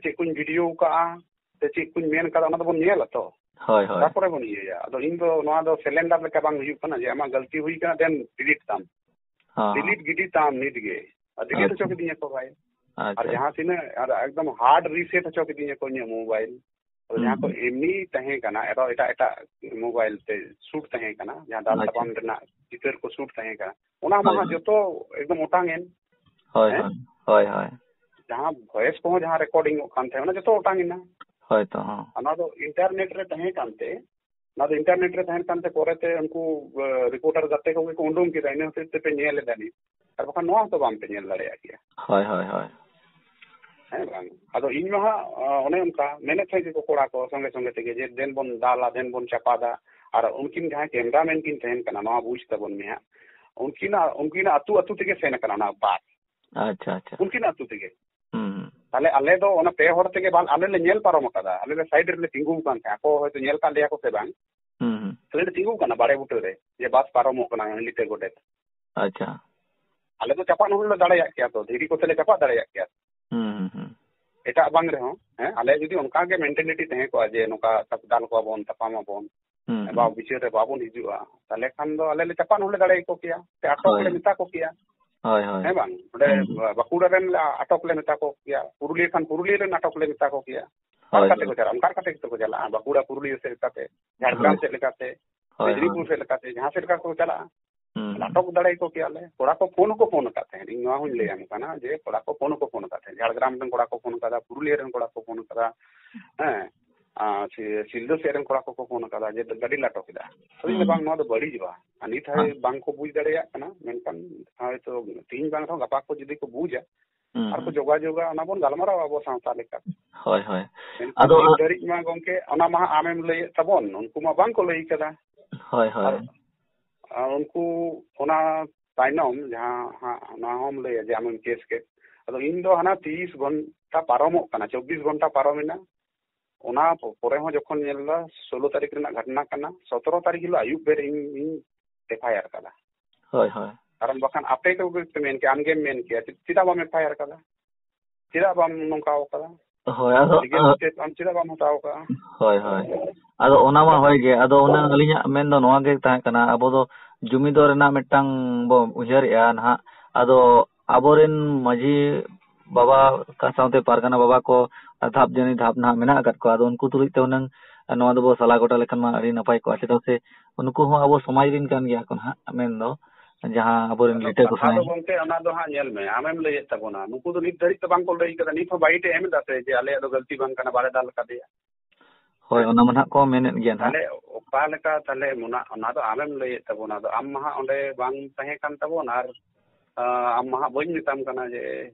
ᱪᱮᱫ ᱠᱚᱧ ᱵᱷᱤᱰᱤᱭᱳ ᱟᱠᱟᱫᱼᱟ, ᱥᱮ ᱪᱮᱫ ᱠᱚᱧ ᱢᱮᱱ ᱟᱠᱟᱫᱟ, ᱚᱱᱟ ᱫᱚᱵᱚᱱ ᱧᱮᱞᱟ ᱛᱚ᱾ ᱦᱳᱭ, ᱦᱳᱭ᱾ ᱛᱟᱨᱯᱚᱨᱮ ᱵᱚᱱ ᱤᱭᱟᱹᱭᱟ᱾ ᱟᱫᱚ ᱤᱧ ᱫᱚ ᱱᱚᱣᱟ ᱫᱚ ᱥᱮᱞᱮᱱᱰᱟᱨ ᱞᱮᱠᱟ ᱵᱟᱝ ᱦᱩᱭᱩᱜ ᱠᱟᱱᱟ ᱡᱮ ᱟᱢᱟᱜ ᱜᱟᱹᱞᱛᱤ ᱦᱩᱭ ᱠᱟᱱᱟ, then ᱰᱤᱞᱤᱴ ᱛᱟᱢ᱾ ᱦᱮᱸ, ᱦᱮᱸ᱾ ᱰᱤᱞᱤᱴ ᱜᱤᱰᱤ ᱛᱟᱢ ᱱᱤᱛ ᱜᱮ᱾ ᱟᱨ ᱰᱤᱞᱤᱴ ᱟᱪᱪᱷᱟ᱾ ᱦᱚᱪᱚ ᱠᱤᱫᱤᱧᱟ ᱠᱚ ᱵᱷᱟᱭ᱾ ᱟᱪᱪᱷᱟ᱾ ᱟᱨ ᱡᱟᱦᱟᱸ ᱛᱤᱱᱟᱹᱜ, ᱟᱨ ᱮᱠᱫᱚᱢ ᱦᱟᱨᱰ ᱨᱤᱥᱮᱴ ᱦᱚᱪᱚ ᱠᱤᱫᱤᱧᱟ ᱠᱚ ᱤᱧᱟᱹᱜ ᱢᱳᱵᱟᱭᱤᱞ᱾ ᱟᱫᱚ ᱦᱩᱸ, ᱡᱟᱦᱟᱸ ᱠᱚ ᱦᱩᱸ᱾ ᱮᱢᱱᱤ ᱛᱟᱦᱮᱸ ᱠᱟᱱᱟ, ᱮᱴᱟᱜ, ᱮᱴᱟᱜ ᱢᱳᱵᱟᱭᱤᱞ ᱛᱮ ᱥᱩᱴ ᱛᱟᱦᱮᱸ ᱠᱟᱱᱟ, ᱡᱟᱦᱟᱸ ᱫᱟᱞ ᱟᱪᱪᱷᱟ᱾ ᱛᱟᱯᱟᱢ ᱨᱮᱱᱟᱜ ᱪᱤᱛᱟᱹᱨ ᱠᱚ ᱥᱩᱴ ᱛᱟᱦᱮᱸ ᱠᱟᱱᱟ, ᱚᱱᱟ ᱢᱟ ᱦᱳᱭ, ᱦᱟᱸᱜ ᱦᱳᱭ᱾ ᱡᱚᱛᱚ ᱮᱠᱫᱚᱢ ᱚᱴᱟᱝ ᱮᱱ᱾ ᱦᱳᱭ, ᱦᱮᱸ? ᱦᱳᱭ᱾ ᱦᱳᱭ, ᱦᱳᱭ᱾ ᱡᱟᱦᱟᱸ ᱵᱷᱚᱭᱮᱥ ᱠᱚᱦᱚᱸ ᱡᱟᱦᱟᱸ ᱨᱮᱠᱚᱨᱰᱤᱝ ᱚᱜ ᱠᱟᱱ ᱛᱟᱦᱮᱸ, ᱚᱱᱟ ᱡᱚᱛᱚ ᱚᱴᱟᱝ ᱮᱱᱟ᱾ ᱦᱳᱭ ᱛᱚ, ᱦᱚᱸ᱾ ᱟᱨ ᱱᱚᱣᱟ ᱫᱚ ᱤᱱᱴᱟᱨᱱᱮᱴ ᱨᱮ ᱛᱟᱦᱮᱸ ᱠᱟᱱᱛᱮ, ᱚᱱᱟ ᱫᱚ ᱤᱱᱴᱟᱨᱱᱮᱴ ᱨᱮ ᱛᱟᱦᱮᱸ ᱠᱟᱱᱛᱮ ᱯᱚᱨᱮᱛᱮ ᱩᱱᱠᱩ, ᱮ, ᱨᱤᱯᱳᱨᱴᱟᱨ ᱜᱟᱛᱮ ᱠᱚᱜᱮ ᱠᱚ ᱩᱰᱩᱝ ᱠᱮᱫᱟ, ᱤᱱᱟᱹ ᱦᱚᱛᱮᱡ ᱛᱮᱯᱮ ᱧᱮᱞ ᱮᱫᱟ ᱱᱤᱛ᱾ ᱟᱨ ᱵᱟᱠᱷᱟᱱ ᱱᱚᱣᱟ ᱦᱚᱸᱛᱚ ᱵᱟᱝ ᱯᱮ ᱧᱮᱞ ᱫᱟᱲᱮᱭᱟᱜ ᱠᱮᱭᱟ᱾ ᱦᱳᱭ, ᱦᱳᱭ, ᱦᱳᱭ᱾ ᱦᱮᱸ ᱵᱟᱝ? ᱟᱫᱚ ᱤᱧ ᱢᱟ ᱦᱟᱸᱜ, ᱚ, ᱚᱱᱮ ᱚᱱᱠᱟ ᱢᱮᱱᱮᱫ ᱛᱟᱦᱮᱸ ᱜᱮᱠᱚ ᱠᱚᱲᱟ ᱠᱚ ᱥᱚᱸᱜᱮ ᱥᱚᱸᱜᱮ ᱛᱮᱜᱮ ᱡᱮ, "ᱫᱮᱱ ᱵᱚᱱ ᱫᱟᱞᱟ, ᱫᱮᱱ ᱵᱚᱱ ᱪᱟᱯᱟᱫᱟ᱾" ᱟᱨ ᱩᱱᱠᱤᱱ ᱡᱟᱦᱟᱸᱭ ᱠᱮᱢᱨᱟᱢᱮᱱ ᱠᱤᱱ ᱛᱟᱦᱮᱱ ᱠᱟᱱᱟ, ᱱᱚᱣᱟ ᱵᱩᱡᱽ ᱛᱟᱵᱚᱱ ᱢᱮ ᱦᱟᱸᱜ, ᱩᱱᱠᱤᱱᱟᱜ ᱟᱹᱛᱩ ᱟᱹᱛᱩ ᱛᱮᱜᱮ ᱥᱮᱱ ᱟᱠᱟᱱᱟ ᱚᱱᱟ ᱵᱟᱥ᱾ ᱟᱪᱪᱷᱟ, ᱟᱪᱪᱷᱟ᱾ ᱩᱱᱠᱤᱱᱟᱜ ᱟᱹᱛᱩ ᱛᱮᱜᱮ᱾ ᱦᱩᱸ, ᱦᱩᱸ᱾ ᱛᱟᱦᱞᱮ ᱟᱞᱮ ᱫᱚ ᱚᱱᱟ ᱯᱮ ᱦᱚᱲ ᱛᱮᱜᱮ ᱵᱟᱝ, ᱟᱞᱮ ᱞᱮ ᱧᱮᱞ ᱯᱟᱨᱚᱢ ᱟᱠᱟᱫᱟ, ᱟᱞᱮ ᱞᱮ ᱥᱟᱭᱤᱰ ᱨᱮᱞᱮ ᱛᱤᱸᱜᱩ ᱟᱠᱟᱱ ᱛᱟᱦᱮᱸᱫ, ᱟᱠᱚ ᱦᱚᱭᱛᱳ ᱧᱮᱞ ᱠᱟᱜ ᱞᱮᱭᱟ ᱠᱚ ᱥᱮ ᱵᱟᱝ᱾ ᱦᱩᱸ, ᱦᱩᱸ᱾ ᱟᱞᱮ ᱞᱮ ᱛᱤᱸᱜᱩ ᱟᱠᱟᱱᱟ ᱵᱟᱲᱮ ᱵᱩᱴᱟᱹ ᱨᱮ, ᱡᱮ ᱵᱟᱥ ᱯᱟᱨᱚᱢᱚᱜ ᱠᱟᱱᱟ ᱦᱟᱺᱰᱤᱛᱮ ᱜᱚᱰᱮᱛ᱾ ᱟᱪᱪᱷᱟ᱾ ᱟᱞᱮ ᱫᱚ ᱪᱟᱯᱟᱫ ᱦᱚᱸᱞᱮ ᱫᱟᱲᱮᱭᱟᱜ ᱠᱮᱭᱟ ᱛᱚ, ᱫᱷᱤᱨᱤ ᱠᱚᱛᱮ ᱞᱮ ᱪᱟᱯᱟᱫ ᱫᱟᱲᱮᱭᱟᱜ ᱠᱮᱭᱟ᱾ ᱦᱩᱸ, ᱦᱩᱸ, ᱦᱩᱸ᱾ ᱮᱴᱟᱜ ᱵᱟᱝ ᱨᱮᱦᱚᱸ, ᱦᱮᱸ, ᱟᱞᱮ ᱡᱩᱫᱤ ᱚᱱᱠᱟ ᱜᱮ ᱢᱮᱱᱴᱟᱞᱤᱴᱤ ᱛᱟᱦᱮᱸ ᱠᱚᱜᱼᱟ ᱡᱮ ᱱᱚᱝᱠᱟ ᱫᱟᱞ ᱠᱚᱣᱟ ᱵᱚᱱ, ᱛᱟᱯᱟᱢ ᱟᱵᱚᱱ, ᱦᱩᱸ, ᱦᱮᱸ, ᱦᱩᱸ᱾ ᱵᱟ ᱵᱤᱪᱟᱹᱨ ᱨᱮ ᱵᱟᱵᱚᱱ ᱦᱤᱡᱩᱜᱼᱟ, ᱛᱟᱦᱞᱮ ᱠᱷᱟᱱ ᱫᱚ ᱟᱞᱮ ᱞᱮ ᱪᱟᱯᱟᱫ ᱦᱚᱸᱞᱮ ᱫᱟᱲᱮᱭᱟᱠᱚ ᱠᱮᱭᱟ, ᱥᱮ ᱟᱴᱚᱠ ᱦᱳᱭ, ᱞᱮ ᱦᱳᱭ᱾ ᱢᱮᱛᱟ ᱠᱚ ᱠᱮᱭᱟ᱾ ᱦᱳᱭ, ᱦᱳᱭ᱾ ᱦᱮᱸ ᱵᱟᱝ? ᱚᱸᱰᱮ ᱦᱩᱸ, ᱦᱩᱸ᱾ ᱵᱟᱸᱠᱩᱲᱟ ᱨᱮᱱ ᱞᱮ ᱟᱴᱚᱠ ᱞᱮ ᱢᱮᱛᱟ ᱠᱚ ᱠᱮᱭᱟ, ᱯᱩᱨᱩᱞᱤᱭᱟᱹ ᱠᱷᱟᱱ ᱯᱩᱨᱩᱞᱤᱭᱟᱹ ᱨᱮᱱ ᱟᱴᱚᱠ ᱞᱮ ᱢᱮᱛᱟ ᱠᱚ ᱠᱮᱭᱟ᱾ ᱚᱠᱟ ᱦᱳᱭ, ᱞᱮᱠᱟᱛᱮ ᱠᱚ ᱦᱳᱭ᱾ ᱪᱟᱞᱟᱜᱼᱟ? ᱚᱱᱠᱟ ᱞᱮᱠᱟᱛᱮ ᱜᱮᱛᱚ ᱠᱚ ᱪᱟᱞᱟᱜᱼᱟ, ᱵᱟᱸᱠᱩᱲᱟ ᱯᱩᱨᱩᱞᱤᱭᱟᱹ ᱥᱮᱫ ᱞᱮᱠᱟᱛᱮ, ᱡᱷᱟᱲᱜᱨᱟᱢ ᱦᱳᱭ᱾ ᱥᱮᱫ ᱞᱮᱠᱟᱛᱮ, ᱦᱳᱭ, ᱦᱳᱭ᱾ ᱢᱮᱫᱽᱱᱤᱯᱩᱨ ᱥᱮᱫ ᱞᱮᱠᱟᱛᱮ, ᱡᱟᱦᱟᱸ ᱥᱮᱫ ᱞᱮᱠᱟ ᱠᱚ ᱪᱟᱞᱟᱜᱼᱟ᱾ ᱦᱩᱸ, ᱦᱩᱸ᱾ ᱟᱴᱚᱠ ᱫᱟᱲᱮ ᱠᱚ ᱠᱮᱭᱟ ᱞᱮ᱾ ᱠᱚᱲᱟ ᱠᱚ ᱯᱷᱳᱱ ᱦᱚᱸᱠᱚ ᱯᱷᱳᱱ ᱟᱠᱟᱫ ᱛᱟᱦᱮᱸᱫ᱾ ᱤᱧ ᱱᱚᱣᱟ ᱦᱚᱸᱧ ᱞᱟᱹᱭᱟᱢ ᱠᱟᱱᱟ ᱡᱮ ᱠᱚᱲᱟ ᱠᱚ ᱯᱷᱳᱱ ᱦᱚᱸᱠᱚ ᱯᱷᱳᱱ ᱟᱠᱟᱫ ᱛᱟᱦᱮᱸᱫ᱾ ᱡᱷᱟᱲᱜᱨᱟᱢ ᱨᱮᱱ ᱠᱚᱲᱟ ᱠᱚ ᱯᱷᱳᱱ ᱟᱠᱟᱫᱟ, ᱯᱩᱨᱩᱞᱤᱭᱟᱹ ᱨᱮᱱ ᱠᱚᱲᱟ ᱠᱚ ᱯᱷᱳᱱ ᱟᱠᱟᱫᱟ, ᱦᱮᱸ, ᱟᱨ ᱥᱤ-, ᱥᱤᱞᱫᱟᱹ ᱥᱮᱫ ᱨᱮᱱ ᱠᱚᱲᱟ ᱠᱚᱠᱚ ᱯᱷᱳᱱ ᱟᱠᱟᱫᱟ ᱡᱮ ᱜᱟᱹᱰᱤ ᱞᱮ ᱟᱴᱚᱠ ᱮᱫᱟ᱾ ᱟᱫᱚᱧ ᱞᱟᱹᱭᱫᱟ, ᱦᱩᱸ᱾ ᱵᱟᱝ, ᱱᱚᱣᱟ ᱫᱚ ᱵᱟᱹᱲᱤᱡᱚᱜᱼᱟ᱾ ᱟᱨ ᱱᱤᱛ ᱦᱟᱹᱵᱤᱡ ᱦᱮᱸ᱾ ᱵᱟᱝ ᱠᱚ ᱵᱩᱡᱽ ᱫᱟᱲᱮᱭᱟᱜ ᱠᱟᱱᱟ, ᱢᱮᱱᱠᱷᱟᱱ ᱦᱚᱭᱛᱳ ᱛᱮᱦᱮᱧ ᱵᱟᱝ ᱨᱮᱦᱚᱸ ᱜᱟᱯᱟ ᱠᱚ ᱡᱩᱫᱤ ᱠᱚ ᱵᱩᱡᱟ, ᱦᱩᱸ, ᱟᱨ ᱠᱚ ᱦᱩᱸ᱾ ᱡᱳᱜᱟᱡᱳᱜᱟ, ᱚᱱᱟ ᱵᱚᱱ ᱜᱟᱞᱢᱟᱨᱟᱣᱟ ᱟᱵᱚ ᱥᱟᱶᱛᱟ ᱞᱮᱠᱟ᱾ ᱦᱳᱭ, ᱦᱳᱭ᱾ ᱢᱮᱱᱠᱷᱟᱱ ᱟᱫᱚ ᱱᱤᱛ ᱦᱟᱸᱜ ᱫᱷᱟᱹᱨᱤᱡ ᱢᱟ ᱜᱚᱢᱠᱮ, ᱚᱱᱟ ᱢᱟ ᱦᱟᱸᱜ ᱟᱢᱮᱢ ᱞᱟᱹᱭᱮᱫ ᱛᱟᱵᱚᱱ, ᱩᱱᱠᱩ ᱢᱟ ᱵᱟᱝ ᱠᱚ ᱞᱟᱹᱭ ᱠᱟᱫᱟ᱾ ᱦᱳᱭ, ᱦᱳᱭ᱾ ᱟᱨ, ᱟᱨ ᱩᱱᱠᱩ ᱚᱱᱟ ᱛᱟᱭᱱᱚᱢ ᱡᱟᱦᱟᱸ ᱦᱟᱸᱜ ᱚᱱᱟ ᱦᱚᱸᱢ ᱞᱟᱹᱭᱟ ᱡᱮ ᱟᱢᱮᱢ ᱠᱮᱥ ᱠᱮᱫ, ᱟᱫᱚ ᱤᱧ ᱫᱚ ᱦᱟᱱᱟ ᱛᱤᱨᱤᱥ ᱜᱷᱚᱱᱴᱟ ᱯᱟᱨᱚᱢᱚᱜ ᱠᱟᱱᱟ, ᱪᱚᱵᱵᱤᱥ ᱜᱷᱚᱱᱴᱟ ᱯᱟᱨᱚᱢᱮᱱᱟ, ᱚᱱᱟ ᱯᱚ-, ᱯᱚᱨᱮ ᱦᱚᱸ ᱡᱚᱠᱷᱚᱱ ᱧᱮᱞ ᱮᱫᱟ, ᱥᱳᱞᱳ ᱛᱟᱹᱨᱤᱠᱷ ᱨᱮᱱᱟᱜ ᱜᱷᱚᱴᱚᱱᱟ ᱠᱟᱱᱟ, ᱥᱚᱛᱨᱚ ᱛᱟᱹᱨᱤᱠᱷ ᱦᱤᱞᱳᱜ ᱟᱹᱭᱩᱵ ᱵᱮᱨ ᱤᱧ, ᱤᱧ ᱮᱯᱷ ᱟᱭ ᱟᱨ ᱠᱟᱫᱟ᱾ ᱦᱳᱭ, ᱦᱳᱭ᱾ ᱠᱟᱨᱚᱱ ᱵᱟᱠᱷᱟᱱ ᱟᱯᱮ ᱠᱚᱜᱮ ᱯᱮ ᱢᱮᱱ ᱠᱮᱭᱟ, ᱟᱢᱜᱮᱢ ᱢᱮᱱ ᱠᱮᱭᱟ, "ᱪᱮᱫ-, ᱪᱮᱫᱟᱜ ᱵᱟᱢ ᱮᱯᱷ ᱟᱭ ᱟᱨ ᱠᱟᱫᱟ? ᱪᱮᱫᱟᱜ ᱵᱟᱢ ᱱᱚᱝᱠᱟ ᱟᱠᱟᱫᱟ? ᱦᱳᱭ, ᱟᱫᱚ, ᱞᱤᱜᱟᱞ ᱟ- ᱥᱴᱮᱯ ᱟᱢ ᱪᱮᱫᱟᱜ ᱵᱟᱢ ᱦᱟᱛᱟᱣ ᱟᱠᱟᱫᱟ?" ᱦᱳᱭ, ᱦᱳᱭ᱾ ᱟᱫᱚ ᱚᱱᱟ ᱢᱟ ᱦᱳᱭ ᱜᱮ, ᱟᱫᱚ ᱚᱱᱟ ᱟᱹᱞᱤᱧᱟᱜ ᱢᱮᱱ ᱫᱚ ᱱᱚᱣᱟ ᱜᱮ ᱛᱟᱦᱮᱸ ᱠᱟᱱᱟ, ᱟᱵᱚ ᱫᱚ ᱡᱩᱢᱤᱫᱚᱜ ᱨᱮᱱᱟᱜ ᱢᱤᱫᱴᱟᱝ ᱵᱚ ᱩᱭᱦᱟᱹᱨᱮᱜᱼᱟ ᱱᱟᱦᱟᱜ, ᱟᱫᱚ ᱟᱵᱚᱨᱮᱱ ᱢᱟᱹᱡᱷᱤ ᱵᱟᱵᱟ ᱥᱟᱶᱛᱮ ᱯᱟᱨᱜᱟᱱᱟ ᱵᱟᱵᱟ ᱠᱚ ᱫᱷᱟᱯ ᱡᱟᱹᱱᱤ ᱫᱷᱟᱯ ᱱᱟᱦᱟᱜ ᱢᱮᱱᱟᱜ ᱟᱠᱟᱫ ᱠᱚᱣᱟ, ᱟᱫᱚ ᱩᱱᱠᱩ ᱛᱩᱞᱩᱡ ᱛᱮ ᱦᱩᱱᱟᱹᱝ ᱱᱚᱣᱟ ᱫᱚᱵᱚ ᱥᱟᱞᱟ ᱜᱚᱴᱟ ᱞᱮᱠᱷᱟᱱ ᱢᱟ ᱟᱹᱰᱤ ᱱᱟᱯᱟᱭ ᱠᱚᱜᱼᱟ, ᱪᱮᱫᱟᱜ ᱥᱮ ᱩᱱᱠᱩ ᱦᱚᱸ ᱟᱵᱚ ᱥᱚᱢᱟᱡᱽ ᱨᱮᱱ ᱠᱟᱱ ᱜᱮᱭᱟ ᱠᱚ ᱱᱟᱦᱟᱜ, ᱢᱮᱱ ᱫᱚ ᱡᱟᱦᱟᱸ ᱟᱵᱚᱨᱮᱱ ᱟᱫᱚ ᱞᱤᱴᱟᱹ ᱠᱟᱛᱷᱟ ᱫᱚ ᱜᱚᱥᱟᱭ᱾ ᱜᱚᱝᱠᱮ, ᱚᱱᱟ ᱫᱚ ᱦᱟᱸᱜ ᱧᱮᱞ ᱢᱮ, ᱟᱢᱮᱢ ᱞᱟᱹᱭᱮᱫ ᱛᱟᱵᱚᱱᱟ, ᱱᱩᱠᱩ ᱫᱚ ᱱᱤᱛ ᱫᱷᱟᱹᱨᱤᱡ ᱛᱮ ᱵᱟᱝ ᱠᱚ ᱞᱟᱹᱭ ᱠᱟᱫᱟ, ᱱᱤᱛ ᱦᱚᱸ ᱵᱟᱭᱤᱴ ᱮ ᱮᱢ ᱮᱫᱟ ᱥᱮ ᱡᱮ ᱟᱞᱮᱭᱟᱜ ᱫᱚ ᱜᱟᱹᱞᱛᱤ ᱵᱟᱝ ᱠᱟᱱᱟ, ᱵᱟᱞᱮ ᱫᱟᱞ ᱠᱟᱫᱮᱭᱟ᱾ ᱦᱳᱭ, ᱦᱮᱸ᱾ ᱚᱱᱟ ᱢᱟ ᱱᱟᱦᱟᱜ ᱠᱚ ᱢᱮᱱᱮᱫ ᱜᱮᱭᱟ ᱱᱟᱦᱟᱜ᱾ ᱛᱟᱦᱞᱮ ᱚᱠᱟ ᱞᱮᱠᱟ, ᱛᱟᱦᱞᱮ ᱚᱱᱟ, ᱚᱱᱟ ᱫᱚ ᱟᱢᱮᱢ ᱞᱟᱹᱭᱮᱫ ᱛᱟᱵᱚᱱᱟ, ᱟᱫᱚ ᱟᱢ ᱢᱟ ᱦᱟᱸᱜ ᱚᱸᱰᱮ ᱵᱟᱝ ᱛᱟᱦᱮᱸ ᱠᱟᱱ ᱛᱟᱵᱚᱱ, ᱟᱨ, ᱟ, ᱟᱢ ᱢᱟ ᱦᱟᱸᱜ ᱵᱟᱹᱧ ᱢᱮᱛᱟᱢ ᱠᱟᱱᱟ ᱡᱮ,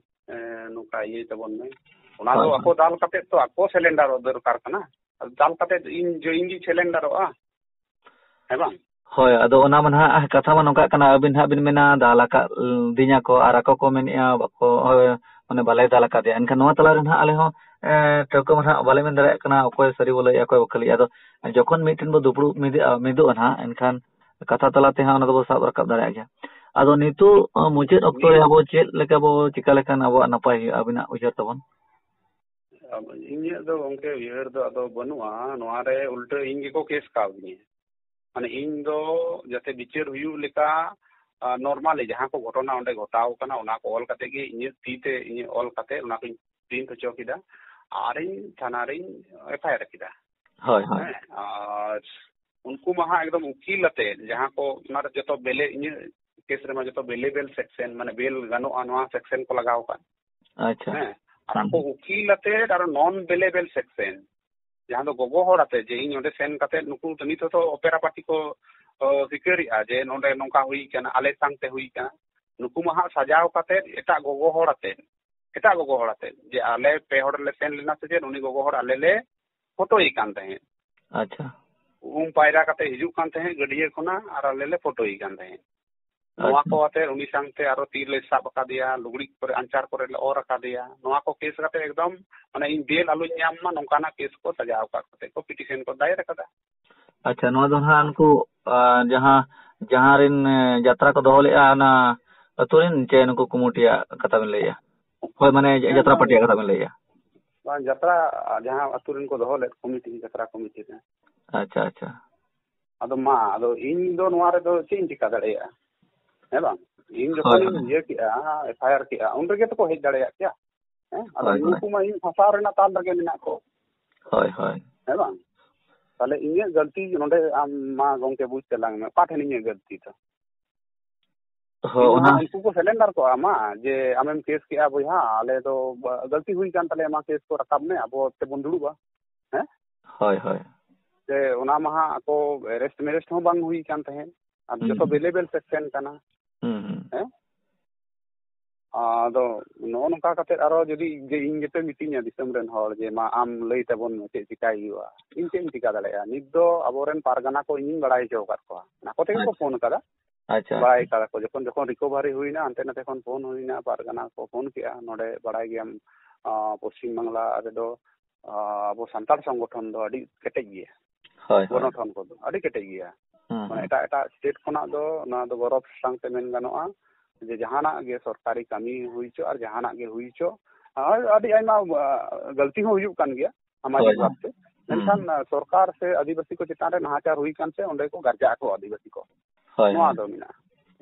ᱮ, ᱱᱚᱝᱠᱟ ᱤᱭᱟᱹᱭ ᱛᱟᱵᱚᱱ ᱢᱮ᱾ ᱚᱱᱟ ᱫᱚ ᱦᱳᱭ, ᱟᱠᱚ ᱦᱳᱭ᱾ ᱫᱟᱞ ᱠᱟᱛᱮ ᱛᱚ ᱟᱠᱚ ᱥᱮᱞᱮᱱᱰᱟᱨᱚᱜ ᱫᱚᱨᱠᱟᱨ ᱠᱟᱱᱟ᱾ ᱟᱫᱚ ᱫᱟᱞ ᱠᱟᱛᱮ ᱤᱧ ᱡᱮ, ᱤᱧ ᱜᱤᱧ ᱥᱮᱞᱮᱱᱰᱟᱨᱚᱜᱼᱟ, ᱦᱮᱸ ᱵᱟᱝ? ᱦᱳᱭ, ᱟᱫᱚ ᱚᱱᱟ ᱢᱟ ᱱᱟᱦᱟᱜ ᱠᱟᱛᱷᱟ ᱢᱟ ᱱᱚᱝᱠᱟᱜ ᱠᱟᱱᱟ, ᱟᱹᱵᱤᱱ ᱦᱟᱸᱜ ᱵᱤᱱ ᱢᱮᱱᱟ ᱫᱟᱞ ᱟᱠᱟᱫ ᱫᱤᱧᱟ ᱠᱚ, ᱟᱨ ᱟᱠᱚ ᱠᱚ ᱢᱮᱱᱮᱫᱼᱟ ᱵᱟᱠᱚ, ᱦᱳᱭ, ᱢᱟᱱᱮ ᱵᱟᱞᱮ ᱫᱟᱞ ᱟᱠᱟᱫᱮᱭᱟ᱾ ᱮᱱᱠᱷᱟᱱ ᱱᱚᱣᱟ ᱛᱟᱞᱟ ᱨᱮ ᱱᱟᱦᱟᱜ ᱟᱞᱮ ᱦᱚᱸ, ᱮ, ᱴᱷᱟᱹᱣᱠᱟᱹ ᱢᱟ ᱱᱟᱦᱟᱜ ᱵᱟᱞᱮ ᱢᱮᱱ ᱫᱟᱲᱮᱭᱟᱜ ᱠᱟᱱᱟ ᱚᱠᱚᱭ ᱥᱟᱹᱨᱤ ᱵᱚ ᱞᱟᱹᱭᱮᱫᱼᱟ, ᱚᱠᱚᱭ ᱵᱚ ᱠᱷᱟᱹᱞᱤᱜᱼᱟ᱾ ᱟᱫᱚ ᱡᱚᱠᱷᱚᱱ ᱢᱤᱫ ᱴᱷᱮᱱ ᱵᱚ ᱫᱩᱯᱲᱩᱵ ᱢᱤᱫᱚᱜᱼᱟ, ᱢᱤᱫᱚᱜᱼᱟ ᱱᱟᱦᱟᱜ, ᱮᱱᱠᱷᱟᱱ ᱠᱟᱛᱷᱟ ᱛᱟᱞᱟ ᱛᱮᱦᱟᱸᱜ ᱚᱱᱟ ᱫᱚᱵᱚ ᱥᱟᱵ ᱨᱟᱠᱟᱵ ᱫᱟᱲᱮᱭᱟᱜ ᱜᱮᱭᱟ᱾ ᱟᱫᱚ ᱱᱤᱛᱚᱜ, ᱟ, ᱢᱩᱪᱟᱹᱫ ᱚᱠᱛᱚ ᱨᱮ ᱢᱤᱫ ᱟᱵᱚ ᱪᱮᱫ ᱞᱮᱠᱟ ᱵᱚ ᱪᱤᱠᱟ ᱞᱮᱠᱷᱟᱱ ᱟᱵᱚᱣᱟᱜ ᱱᱟᱯᱟᱭ ᱦᱩᱭᱩᱜᱼᱟ, ᱟᱹᱵᱤᱱᱟᱜ ᱩᱭᱦᱟᱹᱨ ᱛᱟᱵᱚᱱ? ᱤᱧᱟᱹᱜ ᱫᱚ ᱜᱚᱝᱠᱮ ᱩᱭᱦᱟᱹᱨ ᱫᱚ ᱟᱫᱚ ᱵᱟᱹᱱᱩᱜᱼᱟ, ᱱᱚᱣᱟ ᱨᱮ ᱩᱞᱴᱟᱹ ᱤᱧ ᱜᱮᱠᱚ ᱠᱮᱥ ᱠᱟᱣᱫᱤᱧᱟ᱾ ᱢᱟᱱᱮ ᱤᱧ ᱫᱚ ᱡᱟᱛᱮ ᱵᱤᱪᱟᱹᱨ ᱦᱩᱭᱩᱜ ᱞᱮᱠᱟ, ᱟ, normally ᱡᱟᱦᱟᱸ ᱠᱚ ᱜᱷᱚᱴᱚᱱᱟ ᱚᱸᱰᱮ ᱜᱷᱚᱴᱟᱣ ᱠᱟᱱᱟ, ᱚᱱᱟ ᱠᱚ ᱚᱞ ᱠᱟᱛᱮ ᱜᱮ ᱤᱧᱟᱹᱜ ᱛᱤ ᱛᱮ ᱤᱧᱟᱹᱜ ᱚᱞ ᱠᱟᱛᱮ ᱚᱱᱟ ᱠᱚᱧ ᱯᱨᱤᱱᱴ ᱦᱚᱪᱚ ᱠᱮᱫᱟ ᱟᱨᱤᱧ ᱛᱷᱟᱱᱟ ᱨᱤᱧ ᱮᱯᱷ ᱟᱭ ᱟᱨ ᱠᱮᱫᱟ᱾ ᱦᱳᱭ, ᱦᱳᱭ᱾ ᱦᱮᱸ, ᱟᱨ ᱩᱱᱠᱩ ᱢᱟ ᱦᱟᱸᱜ ᱮᱠᱫᱚᱢ ᱩᱠᱤᱞ ᱟᱛᱮ, ᱡᱟᱦᱟᱸ ᱠᱚ ᱚᱱᱟ ᱨᱮ ᱡᱚᱛᱚ ᱵᱮᱞᱮ, ᱤᱧᱟᱹᱜ ᱠᱮᱥ ᱨᱮᱢᱟ ᱡᱚᱛᱚ ᱵᱮᱞᱮᱵᱮᱞ ᱥᱮᱠᱥᱮᱱ, ᱢᱟᱱᱮ ᱵᱮᱞ ᱜᱟᱱᱚᱜᱼᱟ, ᱱᱚᱣᱟ ᱥᱮᱠᱥᱮᱱ ᱠᱚ ᱞᱟᱜᱟᱣ ᱟᱠᱟᱫ᱾ ᱟᱪᱪᱷᱟ᱾ ᱦᱮᱸ, ᱟᱨ ᱦᱩᱸ᱾ ᱟᱠᱚ ᱩᱠᱤᱞ ᱟᱛᱮ ᱟᱨ ᱱᱚᱱ ᱵᱮᱞᱮᱵᱮᱞ ᱥᱮᱠᱥᱮᱱ, ᱡᱟᱦᱟᱸ ᱫᱚ ᱜᱚᱜᱚ ᱦᱚᱲ ᱟᱛᱮ, ᱡᱮ ᱤᱧ ᱚᱸᱰᱮ ᱥᱮᱱ ᱠᱟᱛᱮ ᱱᱩᱠᱩ ᱱᱤᱛ ᱦᱚᱸᱛᱚ ᱚᱯᱮᱨᱟ ᱯᱟᱨᱴᱤ ᱠᱚ, ᱚ, ᱥᱤᱠᱟᱹᱨᱮᱜᱼᱟ ᱡᱮ ᱱᱚᱸᱰᱮ ᱱᱚᱝᱠᱟ ᱦᱩᱭ ᱠᱟᱱᱟ, ᱟᱞᱮ ᱥᱟᱝᱛᱮ ᱦᱩᱭ ᱠᱟᱱᱟ᱾ ᱱᱩᱠᱩ ᱢᱟ ᱦᱟᱸᱜ ᱥᱟᱡᱟᱣ ᱠᱟᱛᱮ ᱮᱴᱟᱜ ᱜᱚᱜᱚ ᱦᱚᱲ ᱟᱛᱮ, ᱮᱴᱟᱜ ᱜᱚᱜᱚ ᱦᱚᱲ ᱟᱛᱮ, ᱡᱮ ᱟᱞᱮ ᱯᱮ ᱦᱚᱲ ᱞᱮ ᱥᱮᱱ ᱞᱮᱱᱟ ᱥᱮ ᱪᱮᱫ, ᱩᱱᱤ ᱜᱚᱜᱚ ᱦᱚᱲ ᱟᱞᱮ ᱞᱮ ᱯᱷᱳᱴᱳᱭᱮ ᱠᱟᱱ ᱛᱟᱦᱮᱸᱫ᱾ ᱟᱪᱪᱷᱟ᱾ ᱩᱢ ᱯᱟᱭᱨᱟ ᱠᱟᱛᱮ ᱦᱤᱡᱩᱜ ᱠᱟᱱ ᱛᱟᱦᱮᱸᱫ ᱜᱟᱹᱰᱭᱟᱹ ᱠᱷᱚᱱᱟᱜ, ᱟᱨ ᱟᱞᱮ ᱞᱮ ᱯᱷᱳᱴᱳᱭᱮ ᱠᱟᱱ ᱛᱟᱦᱮᱸᱫ᱾ ᱱᱚᱣᱟ ᱟᱪᱪᱷᱟ᱾ ᱠᱚ ᱟᱛᱮ ᱩᱱᱤ ᱥᱟᱝᱛᱮ ᱟᱨᱚ ᱛᱤ ᱨᱮᱞᱮ ᱥᱟᱵ ᱟᱠᱟᱫᱮᱭᱟ, ᱞᱩᱜᱽᱲᱤᱡ ᱠᱚᱨᱮ ᱟᱧᱪᱟᱨ ᱠᱚᱨᱮ ᱞᱮ ᱚᱨ ᱟᱠᱟᱫᱮᱭᱟ᱾ ᱱᱚᱣᱟ ᱠᱚ ᱠᱮᱥ ᱠᱟᱛᱮ ᱮᱠᱫᱚᱢ ᱢᱟᱱᱮ ᱤᱧ ᱵᱮᱞ ᱟᱞᱚᱧ ᱧᱟᱢ ᱢᱟ, ᱱᱚᱝᱠᱟᱱᱟᱜ ᱠᱮᱥ ᱠᱚ ᱥᱟᱡᱟᱣ ᱟᱠᱟᱫ ᱠᱟᱛᱮ ᱠᱚ ᱯᱤᱴᱤᱥᱚᱱ ᱠᱚ ᱫᱟᱭᱮᱨ ᱟᱠᱟᱫᱟ᱾ ᱟᱪᱪᱷᱟ, ᱱᱚᱣᱟ ᱫᱚ ᱱᱟᱦᱟᱜ ᱩᱱᱠᱩ, ᱟ, ᱡᱟᱦᱟᱸ, ᱡᱟᱦᱟᱸ ᱨᱤᱱ, ᱮ, ᱡᱟᱛᱨᱟ ᱠᱚ ᱫᱚᱦᱚ ᱞᱮᱫᱼᱟ, ᱚᱱᱟ ᱟᱹᱛᱩ ᱨᱤᱱ ᱪᱮ ᱱᱩᱠᱩ ᱠᱚᱢᱤᱴᱤᱭᱟᱜ ᱠᱟᱛᱷᱟ ᱵᱤᱱ ᱞᱟᱹᱭᱮᱫᱼᱟ? ᱦᱳᱭ, ᱢᱟᱱᱮ ᱦᱮᱸ, ᱡᱟᱛᱨᱟ ᱦᱮᱸ᱾ ᱯᱟᱹᱴᱤᱭᱟᱹ ᱠᱟᱛᱷᱟ ᱵᱤᱱ ᱞᱟᱹᱭᱮᱫᱼᱟ? ᱵᱟᱝ, ᱡᱟᱛᱨᱟ ᱡᱟᱦᱟᱸ ᱟᱹᱛᱩ ᱨᱤᱱ ᱠᱚ ᱫᱚᱦᱚ ᱞᱮᱫ ᱠᱚᱢᱤᱴᱤ, ᱡᱟᱛᱨᱟ ᱠᱚᱢᱤᱴᱤ ᱨᱮ᱾ ᱟᱪᱪᱷᱟ, ᱟᱪᱪᱷᱟ᱾ ᱟᱫᱚ ᱢᱟ, ᱟᱫᱚ ᱤᱧ ᱫᱚ ᱱᱚᱣᱟ ᱨᱮᱫᱚ ᱪᱮᱫ ᱤᱧ ᱪᱤᱠᱟ ᱫᱟᱲᱮᱭᱟᱜᱼᱟ? ᱦᱮᱸ ᱵᱟᱝ? ᱤᱧ ᱦᱳᱭ, ᱡᱚᱠᱷᱚᱱᱤᱧ ᱦᱳᱭ᱾ ᱤᱭᱟᱹ ᱠᱮᱜᱼᱟ, ᱮᱯᱷ ᱟᱭ ᱟᱨ ᱠᱮᱜᱼᱟ, ᱩᱱ ᱨᱮᱜᱮ ᱛᱚᱠᱚ ᱦᱮᱡ ᱫᱟᱲᱮᱭᱟᱜ ᱠᱮᱭᱟ᱾ ᱦᱮᱸ? ᱟᱫᱚ ᱦᱳᱭ, ᱦᱳᱭ᱾ ᱩᱱᱠᱩ ᱢᱟ ᱤᱧ ᱯᱷᱟᱸᱥᱟᱣ ᱨᱮᱱᱟᱜ ᱛᱟᱞ ᱨᱮᱜᱮ ᱢᱮᱱᱟᱜ ᱠᱚ᱾ ᱦᱳᱭ, ᱦᱳᱭ᱾ ᱦᱮᱸ ᱵᱟᱝ? ᱛᱟᱦᱞᱮ ᱤᱧᱟᱹᱜ ᱜᱟᱹᱞᱛᱤ ᱱᱚᱰᱮ ᱟᱢ ᱢᱟ ᱜᱚᱝᱠᱮ ᱵᱩᱡᱽ ᱛᱟᱞᱟᱝ ᱢᱮ, ᱚᱠᱟ ᱴᱷᱮᱱ ᱤᱧᱟᱹᱜ ᱜᱟᱹᱞᱛᱤ ᱫᱚ? ᱦᱳᱭ, ᱤᱧ ᱢᱟ ᱚᱱᱟ ᱩᱱᱠᱩ ᱠᱚ ᱥᱮᱞᱮᱱᱰᱟᱨ ᱠᱚᱜᱼᱟ ᱢᱟ, ᱡᱮ ᱟᱢᱮᱢ ᱠᱮᱥ ᱠᱮᱜᱼᱟ ᱵᱚᱭᱦᱟ, ᱟᱞᱮ ᱫᱚ ᱵᱟ-, ᱜᱟᱹᱞᱛᱤ ᱦᱩᱭ ᱠᱟᱱ ᱛᱟᱞᱮᱭᱟ, ᱢᱟ ᱠᱮᱥ ᱠᱚ ᱨᱟᱠᱟᱵ ᱢᱮ, ᱟᱵᱚ ᱛᱮᱵᱚᱱ ᱫᱩᱲᱩᱵᱼᱟ᱾ ᱦᱮᱸ? ᱦᱳᱭ, ᱦᱳᱭ᱾ ᱥᱮ ᱚᱱᱟ ᱢᱟ ᱦᱟᱸᱜ ᱟᱠᱚ ᱮᱨᱮᱥᱴ ᱢᱮᱨᱮᱥᱴ ᱦᱚᱸ ᱵᱟᱝ ᱦᱩᱭ ᱠᱟᱱ ᱛᱟᱦᱮᱸᱫ, ᱟᱨ ᱦᱩᱸ, ᱡᱚᱛᱚ ᱦᱩᱸ᱾ ᱵᱮᱞᱮᱵᱮᱞ ᱥᱮᱠᱥᱮᱱ ᱠᱟᱱᱟ᱾ ᱦᱩᱸ, ᱦᱩᱸ᱾ ᱦᱮᱸ? ᱟᱫᱚ ᱱᱚᱜᱼᱚ ᱱᱚᱝᱠᱟ ᱠᱟᱛᱮ ᱟᱨᱚ ᱡᱩᱫᱤ ᱡᱮ ᱤᱧ ᱜᱮᱯᱮ ᱢᱤᱛᱟᱹᱧᱟ ᱫᱤᱥᱚᱢ ᱨᱮᱱ ᱦᱚᱲ ᱡᱮ, "ᱢᱟ ᱟᱢ ᱞᱟᱹᱭ ᱛᱟᱵᱚᱱ ᱢᱮ ᱪᱮᱫ ᱪᱤᱠᱟᱭ ᱦᱩᱭᱩᱜᱼᱟ?" ᱤᱧ ᱪᱮᱫ ᱤᱧ ᱪᱤᱠᱟ ᱫᱟᱲᱮᱭᱟᱜᱼᱟ? ᱱᱤᱛ ᱫᱚ ᱟᱵᱚᱨᱮᱱ ᱯᱟᱨᱜᱟᱱᱟ ᱠᱚ ᱤᱧᱤᱧ ᱵᱟᱲᱟᱭ ᱦᱚᱪᱚ ᱟᱠᱟᱫ ᱠᱚᱣᱟ, ᱟᱠᱚ ᱛᱮᱜᱮ ᱠᱚ ᱟᱪᱪᱷᱟ᱾ ᱯᱷᱳᱱ ᱟᱠᱟᱫᱟ, ᱟᱪᱪᱷᱟ, ᱵᱟᱲᱟᱭ ᱟᱪᱪᱷᱟ᱾ ᱟᱠᱟᱫᱟ ᱠᱚ᱾ ᱡᱚᱠᱷᱚᱱ, ᱡᱚᱠᱷᱚᱱ ᱨᱤᱠᱳᱵᱷᱟᱨᱤ ᱦᱩᱭᱱᱟ, ᱦᱟᱱᱛᱮ ᱱᱟᱛᱮ ᱠᱷᱚᱱ ᱯᱷᱳᱱ ᱦᱩᱭᱱᱟ, ᱯᱟᱨᱜᱟᱱᱟ ᱠᱚ ᱯᱷᱳᱱ ᱠᱮᱜᱼᱟ, ᱱᱚᱰᱮ ᱵᱟᱲᱟᱭ ᱜᱮᱭᱟᱢ, ᱟᱸ, ᱯᱚᱥᱪᱤᱢ ᱵᱟᱝᱞᱟ ᱨᱮᱫᱚ, ᱟᱸ, ᱟᱵᱚ ᱥᱟᱱᱛᱟᱲ ᱥᱚᱝᱜᱚᱴᱷᱚᱱ ᱫᱚ ᱟᱹᱰᱤ ᱠᱮᱴᱮᱡ ᱜᱮᱭᱟ᱾ ᱦᱳᱭ, ᱦᱳᱭ᱾ ᱜᱚᱱᱚᱴᱷᱚᱱ ᱠᱚᱫᱚ ᱟᱹᱰᱤ ᱠᱮᱴᱮᱡ ᱜᱮᱭᱟ᱾ ᱦᱩᱸ, ᱢᱟᱱᱮ ᱦᱩᱸ᱾ ᱮᱴᱟᱜ, ᱮᱴᱟᱜ ᱥᱴᱮᱴ ᱠᱷᱚᱱᱟᱜ ᱫᱚ ᱱᱚᱣᱟ ᱫᱚ ᱜᱚᱨᱚᱵᱽ ᱥᱟᱝ ᱛᱮ ᱢᱮᱱ ᱜᱟᱱᱚᱜᱼᱟ ᱡᱮ ᱡᱟᱦᱟᱱᱟᱜ ᱜᱮ ᱥᱚᱨᱠᱟᱨᱤ ᱠᱟᱹᱢᱤ ᱦᱩᱭ ᱦᱚᱪᱚ ᱟᱨ ᱡᱟᱦᱟᱱᱟᱜ ᱜᱮ ᱦᱩᱭ ᱦᱚᱪᱚ, ᱟᱨ ᱟᱹᱰᱤ ᱟᱭᱢᱟ, ᱟ, ᱜᱟᱹᱞᱛᱤ ᱦᱚᱸ ᱦᱩᱭᱩᱜ ᱠᱟᱱ ᱜᱮᱭᱟ ᱥᱟᱢᱟᱡᱤᱠ ᱦᱳᱭ, ᱦᱳᱭ᱾ ᱵᱷᱟᱵᱽᱛᱮ᱾ ᱦᱩᱸ, ᱢᱮᱱᱠᱷᱟᱱ, ᱦᱩᱸ᱾ ᱟ, ᱥᱚᱨᱠᱟᱨ ᱥᱮ ᱟᱹᱫᱤᱵᱟᱹᱥᱤ ᱠᱚ ᱪᱮᱛᱟᱱ ᱨᱮ ᱱᱟᱦᱟᱪᱟᱨ ᱦᱩᱭ ᱠᱟᱱᱛᱮ ᱚᱸᱰᱮ ᱠᱚ ᱜᱟᱨᱡᱟᱜ ᱟᱠᱚ ᱟᱹᱫᱤᱵᱟᱹᱥᱤ ᱠᱚ᱾ ᱦᱳᱭ, ᱱᱚᱣᱟ ᱦᱳᱭ᱾ ᱫᱚ ᱢᱮᱱᱟᱜᱼᱟ,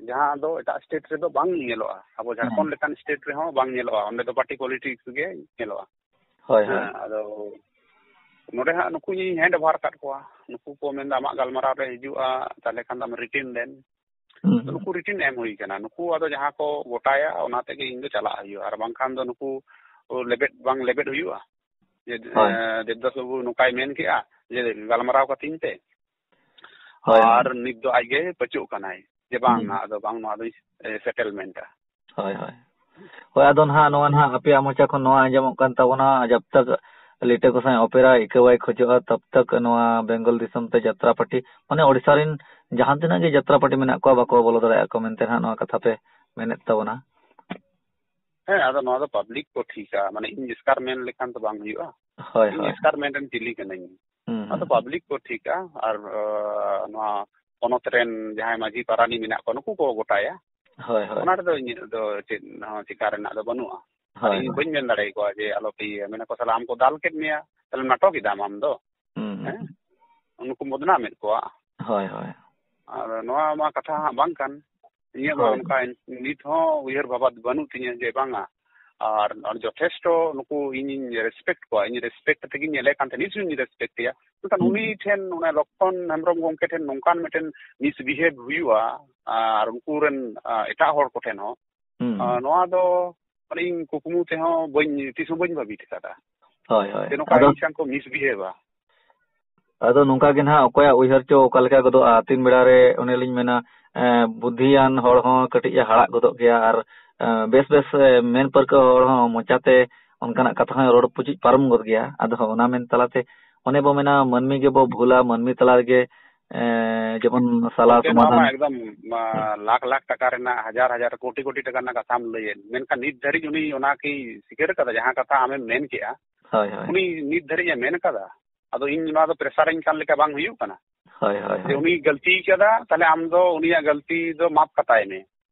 ᱡᱟᱦᱟᱸ ᱫᱚ ᱮᱴᱟᱜ ᱥᱴᱮᱴ ᱨᱮᱫᱚ ᱵᱟᱝ ᱧᱮᱞᱚᱜᱼᱟ᱾ ᱟᱵᱚ ᱦᱩᱸ᱾ ᱡᱷᱟᱲᱠᱷᱚᱸᱰ ᱞᱮᱠᱟᱱ ᱥᱴᱮᱴ ᱨᱮᱦᱚᱸ ᱵᱟᱝ ᱧᱮᱞᱚᱜᱼᱟ, ᱚᱸᱰᱮ ᱫᱚ ᱯᱟᱨᱴᱤ ᱯᱚᱞᱤᱴᱤᱠᱥ ᱜᱮ ᱧᱮᱞᱚᱜᱼᱟ᱾ ᱦᱳᱭ, ᱦᱳᱭ᱾ ᱦᱮᱸ, ᱟᱫᱚ ᱱᱚᱰᱮ ᱦᱟᱸᱜ ᱱᱩᱠᱩ ᱤᱧ ᱦᱮᱸᱰ ᱚᱵᱷᱟᱨ ᱟᱠᱟᱫ ᱠᱚᱣᱟ᱾ ᱱᱩᱠᱩ ᱠᱚ ᱢᱮᱱᱫᱟ, "ᱟᱢᱟᱜ ᱜᱟᱞᱢᱟᱨᱟᱣ ᱨᱮ ᱦᱤᱡᱩᱜᱼᱟ, ᱛᱟᱦᱞᱮ ᱠᱷᱟᱱ ᱫᱚ ᱟᱢ ᱨᱤᱴᱤᱱ ᱫᱮᱱ᱾" ᱦᱩᱸ, ᱟᱫᱚ ᱦᱩᱸ᱾ ᱱᱩᱠᱩ ᱨᱤᱴᱤᱱ ᱮᱢ ᱦᱩᱭ ᱠᱟᱱᱟ, ᱱᱩᱠᱩ ᱟᱫᱚ ᱡᱟᱦᱟᱸ ᱠᱚ ᱜᱚᱴᱟᱭᱟ, ᱚᱱᱟ ᱛᱮᱜᱮ ᱤᱧ ᱫᱚ ᱪᱟᱞᱟᱜ ᱦᱩᱭᱩᱜᱼᱟ, ᱟᱨ ᱵᱟᱝᱠᱷᱟᱱ ᱫᱚ ᱱᱩᱠᱩ ᱞᱮᱵᱮᱫ ᱵᱟᱝ ᱞᱮᱵᱮᱫ ᱦᱩᱭᱩᱜᱼᱟ᱾ ᱡᱮ, ᱦᱳᱭ᱾ ᱮᱸ, ᱫᱮᱵᱫᱟᱥ ᱵᱟᱹᱵᱩ ᱱᱚᱝᱠᱟᱭ ᱢᱮᱱ ᱠᱮᱜᱼᱟ, ᱡᱮ ᱜᱟᱞᱢᱟᱨᱟᱣ ᱠᱟᱹᱛᱤᱧ ᱯᱮ᱾ ᱦᱳᱭ, ᱦᱳᱭ᱾ ᱟᱨ ᱱᱤᱛ ᱫᱚ ᱟᱡᱜᱮ ᱯᱟᱹᱪᱩᱜ ᱠᱟᱱᱟᱭ ᱡᱮ, "ᱵᱟᱝ, ᱦᱩᱸ᱾ ᱟᱫᱚ ᱵᱟᱝ, ᱱᱚᱣᱟ ᱫᱚᱧ, ᱮ, ᱥᱮᱴᱮᱞᱢᱮᱱᱴᱟ᱾" ᱦᱳᱭ, ᱦᱳᱭ᱾ ᱦᱳᱭ, ᱟᱫᱚ ᱱᱟᱦᱟᱜ ᱱᱚᱣᱟ ᱱᱟᱦᱟᱜ ᱟᱯᱮᱭᱟᱜ ᱢᱚᱪᱟ ᱠᱷᱚᱱ ᱱᱚᱣᱟ ᱟᱸᱡᱚᱢᱚᱜ ᱠᱟᱱ ᱛᱟᱵᱚᱱᱟ, ᱡᱟᱵ ᱛᱟᱠ ᱞᱤᱴᱟᱹ ᱜᱚᱸᱥᱟᱭ ᱚᱯᱮᱨᱟ ᱟᱹᱭᱠᱟᱹᱣ ᱵᱟᱭ ᱠᱷᱚᱡᱚᱜᱼᱟ, ᱛᱟᱵ ᱛᱟᱠ ᱱᱚᱣᱟ ᱵᱮᱝᱜᱚᱞ ᱫᱤᱥᱚᱢ ᱛᱮ ᱡᱟᱛᱨᱟ ᱯᱟᱨᱴᱤ, ᱢᱟᱱᱮ ᱳᱰᱤᱥᱟ ᱨᱮᱱ ᱡᱟᱦᱟᱸ ᱛᱤᱱᱟᱹᱜ ᱜᱮ ᱡᱟᱛᱨᱟ ᱯᱟᱨᱴᱤ ᱢᱮᱱᱟᱜ ᱠᱚᱣᱟ, ᱵᱟᱠᱚ ᱵᱚᱞᱚ ᱫᱟᱲᱮᱭᱟᱜᱼᱟ ᱠᱚ ᱢᱮᱱᱛᱮ ᱱᱟᱦᱟᱜ ᱱᱚᱣᱟ ᱠᱟᱛᱷᱟ ᱯᱮ ᱢᱮᱱᱮᱫ ᱛᱟᱵᱚᱱᱟ᱾ ᱦᱮᱸ, ᱟᱫᱚ ᱱᱚᱣᱟ ᱫᱚ ᱯᱟᱵᱽᱞᱤᱠ ᱠᱚ ᱴᱷᱤᱠᱟ, ᱢᱟᱱᱮ ᱤᱧ ᱮᱥᱠᱟᱨ ᱢᱮᱱ ᱞᱮᱠᱷᱟᱱ ᱫᱚ ᱵᱟᱝ ᱦᱩᱭᱩᱜᱼᱟ᱾ ᱦᱳᱭ, ᱤᱧ ᱦᱳᱭ᱾ ᱮᱥᱠᱟᱨ ᱢᱮᱱ ᱨᱮᱱ ᱪᱤᱞᱤ ᱠᱟᱹᱱᱟᱹᱧ? ᱦᱩᱸ, ᱟᱫᱚ ᱦᱩᱸ᱾ ᱯᱟᱵᱽᱞᱤᱠ ᱠᱚ ᱴᱷᱤᱠᱟ᱾ ᱟᱨ, ᱟ, ᱱᱚᱣᱟ ᱯᱚᱱᱚᱛ ᱨᱮᱱ ᱡᱟᱦᱟᱸᱭ ᱢᱟᱹᱡᱷᱤ ᱯᱟᱨᱟᱱᱤᱠ ᱢᱮᱱᱟᱜ ᱠᱚᱣᱟ, ᱱᱩᱠᱩ ᱠᱚ ᱜᱚᱴᱟᱭᱟ᱾ ᱦᱳᱭ, ᱦᱳᱭ᱾ ᱚᱱᱟ ᱨᱮᱫᱚ ᱤᱧᱟᱹᱜ ᱫᱚ ᱪᱮᱫ ᱦᱚᱸ ᱪᱤᱠᱟ ᱨᱮᱱᱟᱜ ᱫᱚ ᱵᱟᱹᱱᱩᱜᱼᱟ᱾ ᱟᱨ ᱦᱳᱭ, ᱤᱧ ᱦᱳᱭ᱾ ᱵᱟᱹᱧ ᱢᱮᱱ ᱫᱟᱲᱮ ᱟᱠᱚᱣᱟ ᱡᱮ ᱟᱞᱚ ᱯᱮ ᱤᱭᱟᱹᱭᱟ, ᱢᱮᱱᱟᱠᱚ, "ᱥᱟᱞᱟ, ᱟᱢ ᱠᱚ ᱫᱟᱞ ᱠᱮᱫ ᱢᱮᱭᱟ, ᱛᱟᱦᱞᱮ ᱱᱟᱴᱚᱠ ᱮᱫᱟᱢ ᱟᱢ ᱫᱚ?" ᱦᱩᱸ, ᱦᱩᱸ᱾ ᱦᱮᱸ? ᱱᱩᱠᱩ ᱵᱚᱫᱱᱟᱢᱮᱫ ᱠᱚᱣᱟ᱾ ᱦᱳᱭ, ᱦᱳᱭ᱾ ᱟᱨ ᱱᱚᱣᱟ ᱢᱟ ᱠᱟᱛᱷᱟ ᱦᱟᱸᱜ ᱵᱟᱝ ᱠᱟᱱ᱾ ᱤᱧᱟᱹᱜ ᱢᱟ ᱦᱳᱭ᱾ ᱚᱱᱠᱟ ᱱᱤᱛ ᱦᱚᱸ ᱩᱭᱦᱟᱹᱨ ᱵᱷᱟᱵᱟ ᱵᱟᱹᱱᱩᱜ ᱛᱤᱧᱟᱹ ᱡᱮ ᱵᱟᱝᱟ᱾ ᱟᱨ, ᱟᱨ ᱡᱚᱛᱷᱮᱥᱴᱚ ᱱᱩᱠᱩ ᱤᱧᱤᱧ respect ᱠᱚᱣᱟ, ᱤᱧ respect ᱛᱮᱜᱤᱧ ᱧᱮᱞᱮ ᱠᱟᱱ ᱛᱟᱦᱮᱸ, ᱱᱤᱛ ᱦᱚᱸᱧ respect ᱮᱭᱟ᱾ ᱢᱮᱱᱠᱷᱟᱱ ᱦᱩᱸ᱾ ᱩᱱᱤ ᱴᱷᱮᱱ, ᱚᱱᱟ ᱞᱚᱠᱠᱷᱚᱱ ᱦᱮᱢᱵᱨᱚᱢ ᱜᱚᱢᱠᱮ ᱴᱷᱮᱱ ᱱᱚᱝᱠᱟᱱ ᱢᱤᱫᱴᱮᱱ misbehave ᱦᱩᱭᱩᱜᱼᱟ, ᱟᱨ ᱩᱱᱠᱩ ᱨᱮᱱ, ᱟ, ᱮᱴᱟᱜ ᱦᱚᱲ ᱠᱚᱴᱷᱮᱱ ᱦᱚᱸ, ᱦᱩᱸ, ᱟ, ᱦᱩᱸ᱾ ᱱᱚᱣᱟ ᱫᱚ ᱢᱟᱱᱮ ᱤᱧ ᱠᱩᱠᱢᱩ ᱛᱮᱦᱚᱸ ᱵᱟᱹᱧ, ᱛᱤᱥ ᱦᱚᱸ ᱵᱟᱹᱧ ᱵᱷᱟᱹᱵᱤᱛ ᱟᱠᱟᱫᱟ᱾ ᱦᱳᱭ, ᱦᱳᱭ᱾ ᱡᱮ ᱱᱚᱝᱠᱟ ᱟᱫᱚ ᱤᱧ ᱥᱟᱶ ᱠᱚ misbehave-ᱟ᱾ ᱟᱫᱚ ᱱᱚᱝᱠᱟ ᱜᱮ ᱱᱟᱦᱟᱜ ᱚᱠᱚᱭᱟᱜ ᱩᱭᱦᱟᱹᱨ ᱪᱚ ᱚᱠᱟ ᱞᱮᱠᱟ ᱜᱚᱫᱚᱜᱼᱟ᱾ ᱛᱤᱱ ᱵᱮᱲᱟ ᱨᱮ ᱚᱱᱮ ᱞᱤᱧ ᱢᱮᱱᱟ, ᱮᱸ, ᱵᱩᱫᱽᱫᱷᱤᱭᱟᱱ ᱦᱚᱲ ᱦᱚᱸ ᱠᱟᱹᱴᱤᱡ ᱮ ᱦᱟᱲᱟᱜ ᱜᱚᱫᱚᱜ ᱜᱮᱭᱟ ᱟᱨ, ᱮᱸ, ᱵᱮᱥ ᱵᱮᱥ, ᱮ, ᱢᱮᱱ ᱯᱟᱹᱨᱠᱟᱹᱣ ᱦᱚᱲ ᱦᱚᱸ ᱢᱚᱪᱟᱛᱮ ᱚᱱᱠᱟᱱᱟᱜ ᱠᱟᱛᱷᱟ ᱦᱚᱸᱭ ᱨᱚᱲ ᱯᱩᱪᱩᱡ ᱯᱟᱨᱚᱢ ᱜᱚᱫ ᱜᱮᱭᱟ᱾ ᱟᱫᱚ ᱚᱱᱟ ᱢᱮᱱ ᱛᱟᱞᱟᱛᱮ ᱚᱱᱮ ᱵᱚ ᱢᱮᱱᱟ ᱢᱟᱹᱱᱢᱤ ᱜᱮᱵᱚ ᱵᱷᱩᱞᱟ, ᱢᱟᱹᱱᱢᱤ ᱛᱟᱞᱟ ᱨᱮᱜᱮ, ᱮᱸ, ᱡᱮᱢᱚᱱ ᱥᱟᱞᱟ ᱜᱚᱢᱠᱮ, ᱱᱚᱣᱟ ᱢᱟ ᱥᱚᱢᱟᱫᱷᱟᱱ᱾ ᱮᱠᱫᱚᱢ, ᱢᱟ, ᱦᱩᱸ᱾ ᱞᱟᱠᱷ ᱞᱟᱠᱷ ᱴᱟᱠᱟ ᱨᱮᱱᱟᱜ, ᱦᱟᱡᱟᱨ ᱦᱟᱡᱟᱨ ᱠᱳᱴᱤ ᱠᱳᱴᱤ ᱴᱟᱠᱟ ᱨᱮᱱᱟᱜ ᱠᱟᱛᱷᱟᱢ ᱞᱟᱹᱭᱮᱫ, ᱢᱮᱱᱠᱷᱟᱱ ᱱᱤᱛ ᱫᱷᱟᱹᱨᱤᱡ ᱩᱱᱤ ᱚᱱᱟ ᱠᱤ ᱥᱤᱠᱟᱹᱨ ᱠᱟᱫᱟ ᱡᱟᱦᱟᱸ ᱠᱟᱛᱷᱟ ᱟᱢᱮᱢ ᱢᱮᱱ ᱠᱮᱜᱼᱟ? ᱦᱳᱭ, ᱦᱳᱭ᱾ ᱩᱱᱤ ᱱᱤᱛ ᱫᱷᱟᱹᱨᱤᱡ ᱮ ᱢᱮᱱ ᱠᱟᱫᱟ? ᱟᱫᱚ ᱤᱧ ᱱᱚᱣᱟ ᱫᱚ pressure ᱤᱧ ᱠᱟᱱ ᱞᱮᱠᱟ ᱵᱟᱝ ᱦᱩᱭᱩᱜ ᱠᱟᱱᱟ? ᱦᱳᱭ, ᱦᱳᱭ, ᱡᱮ ᱦᱳᱭ᱾ ᱩᱱᱤ ᱜᱟᱹᱞᱛᱤ ᱠᱟᱫᱟ, ᱛᱟᱦᱞᱮ ᱟᱢ ᱫᱚ ᱩᱱᱤᱭᱟᱜ ᱜᱟᱹᱞᱛᱤ ᱫᱚ ᱢᱟᱯ ᱠᱟᱛᱟᱭ ᱢᱮ᱾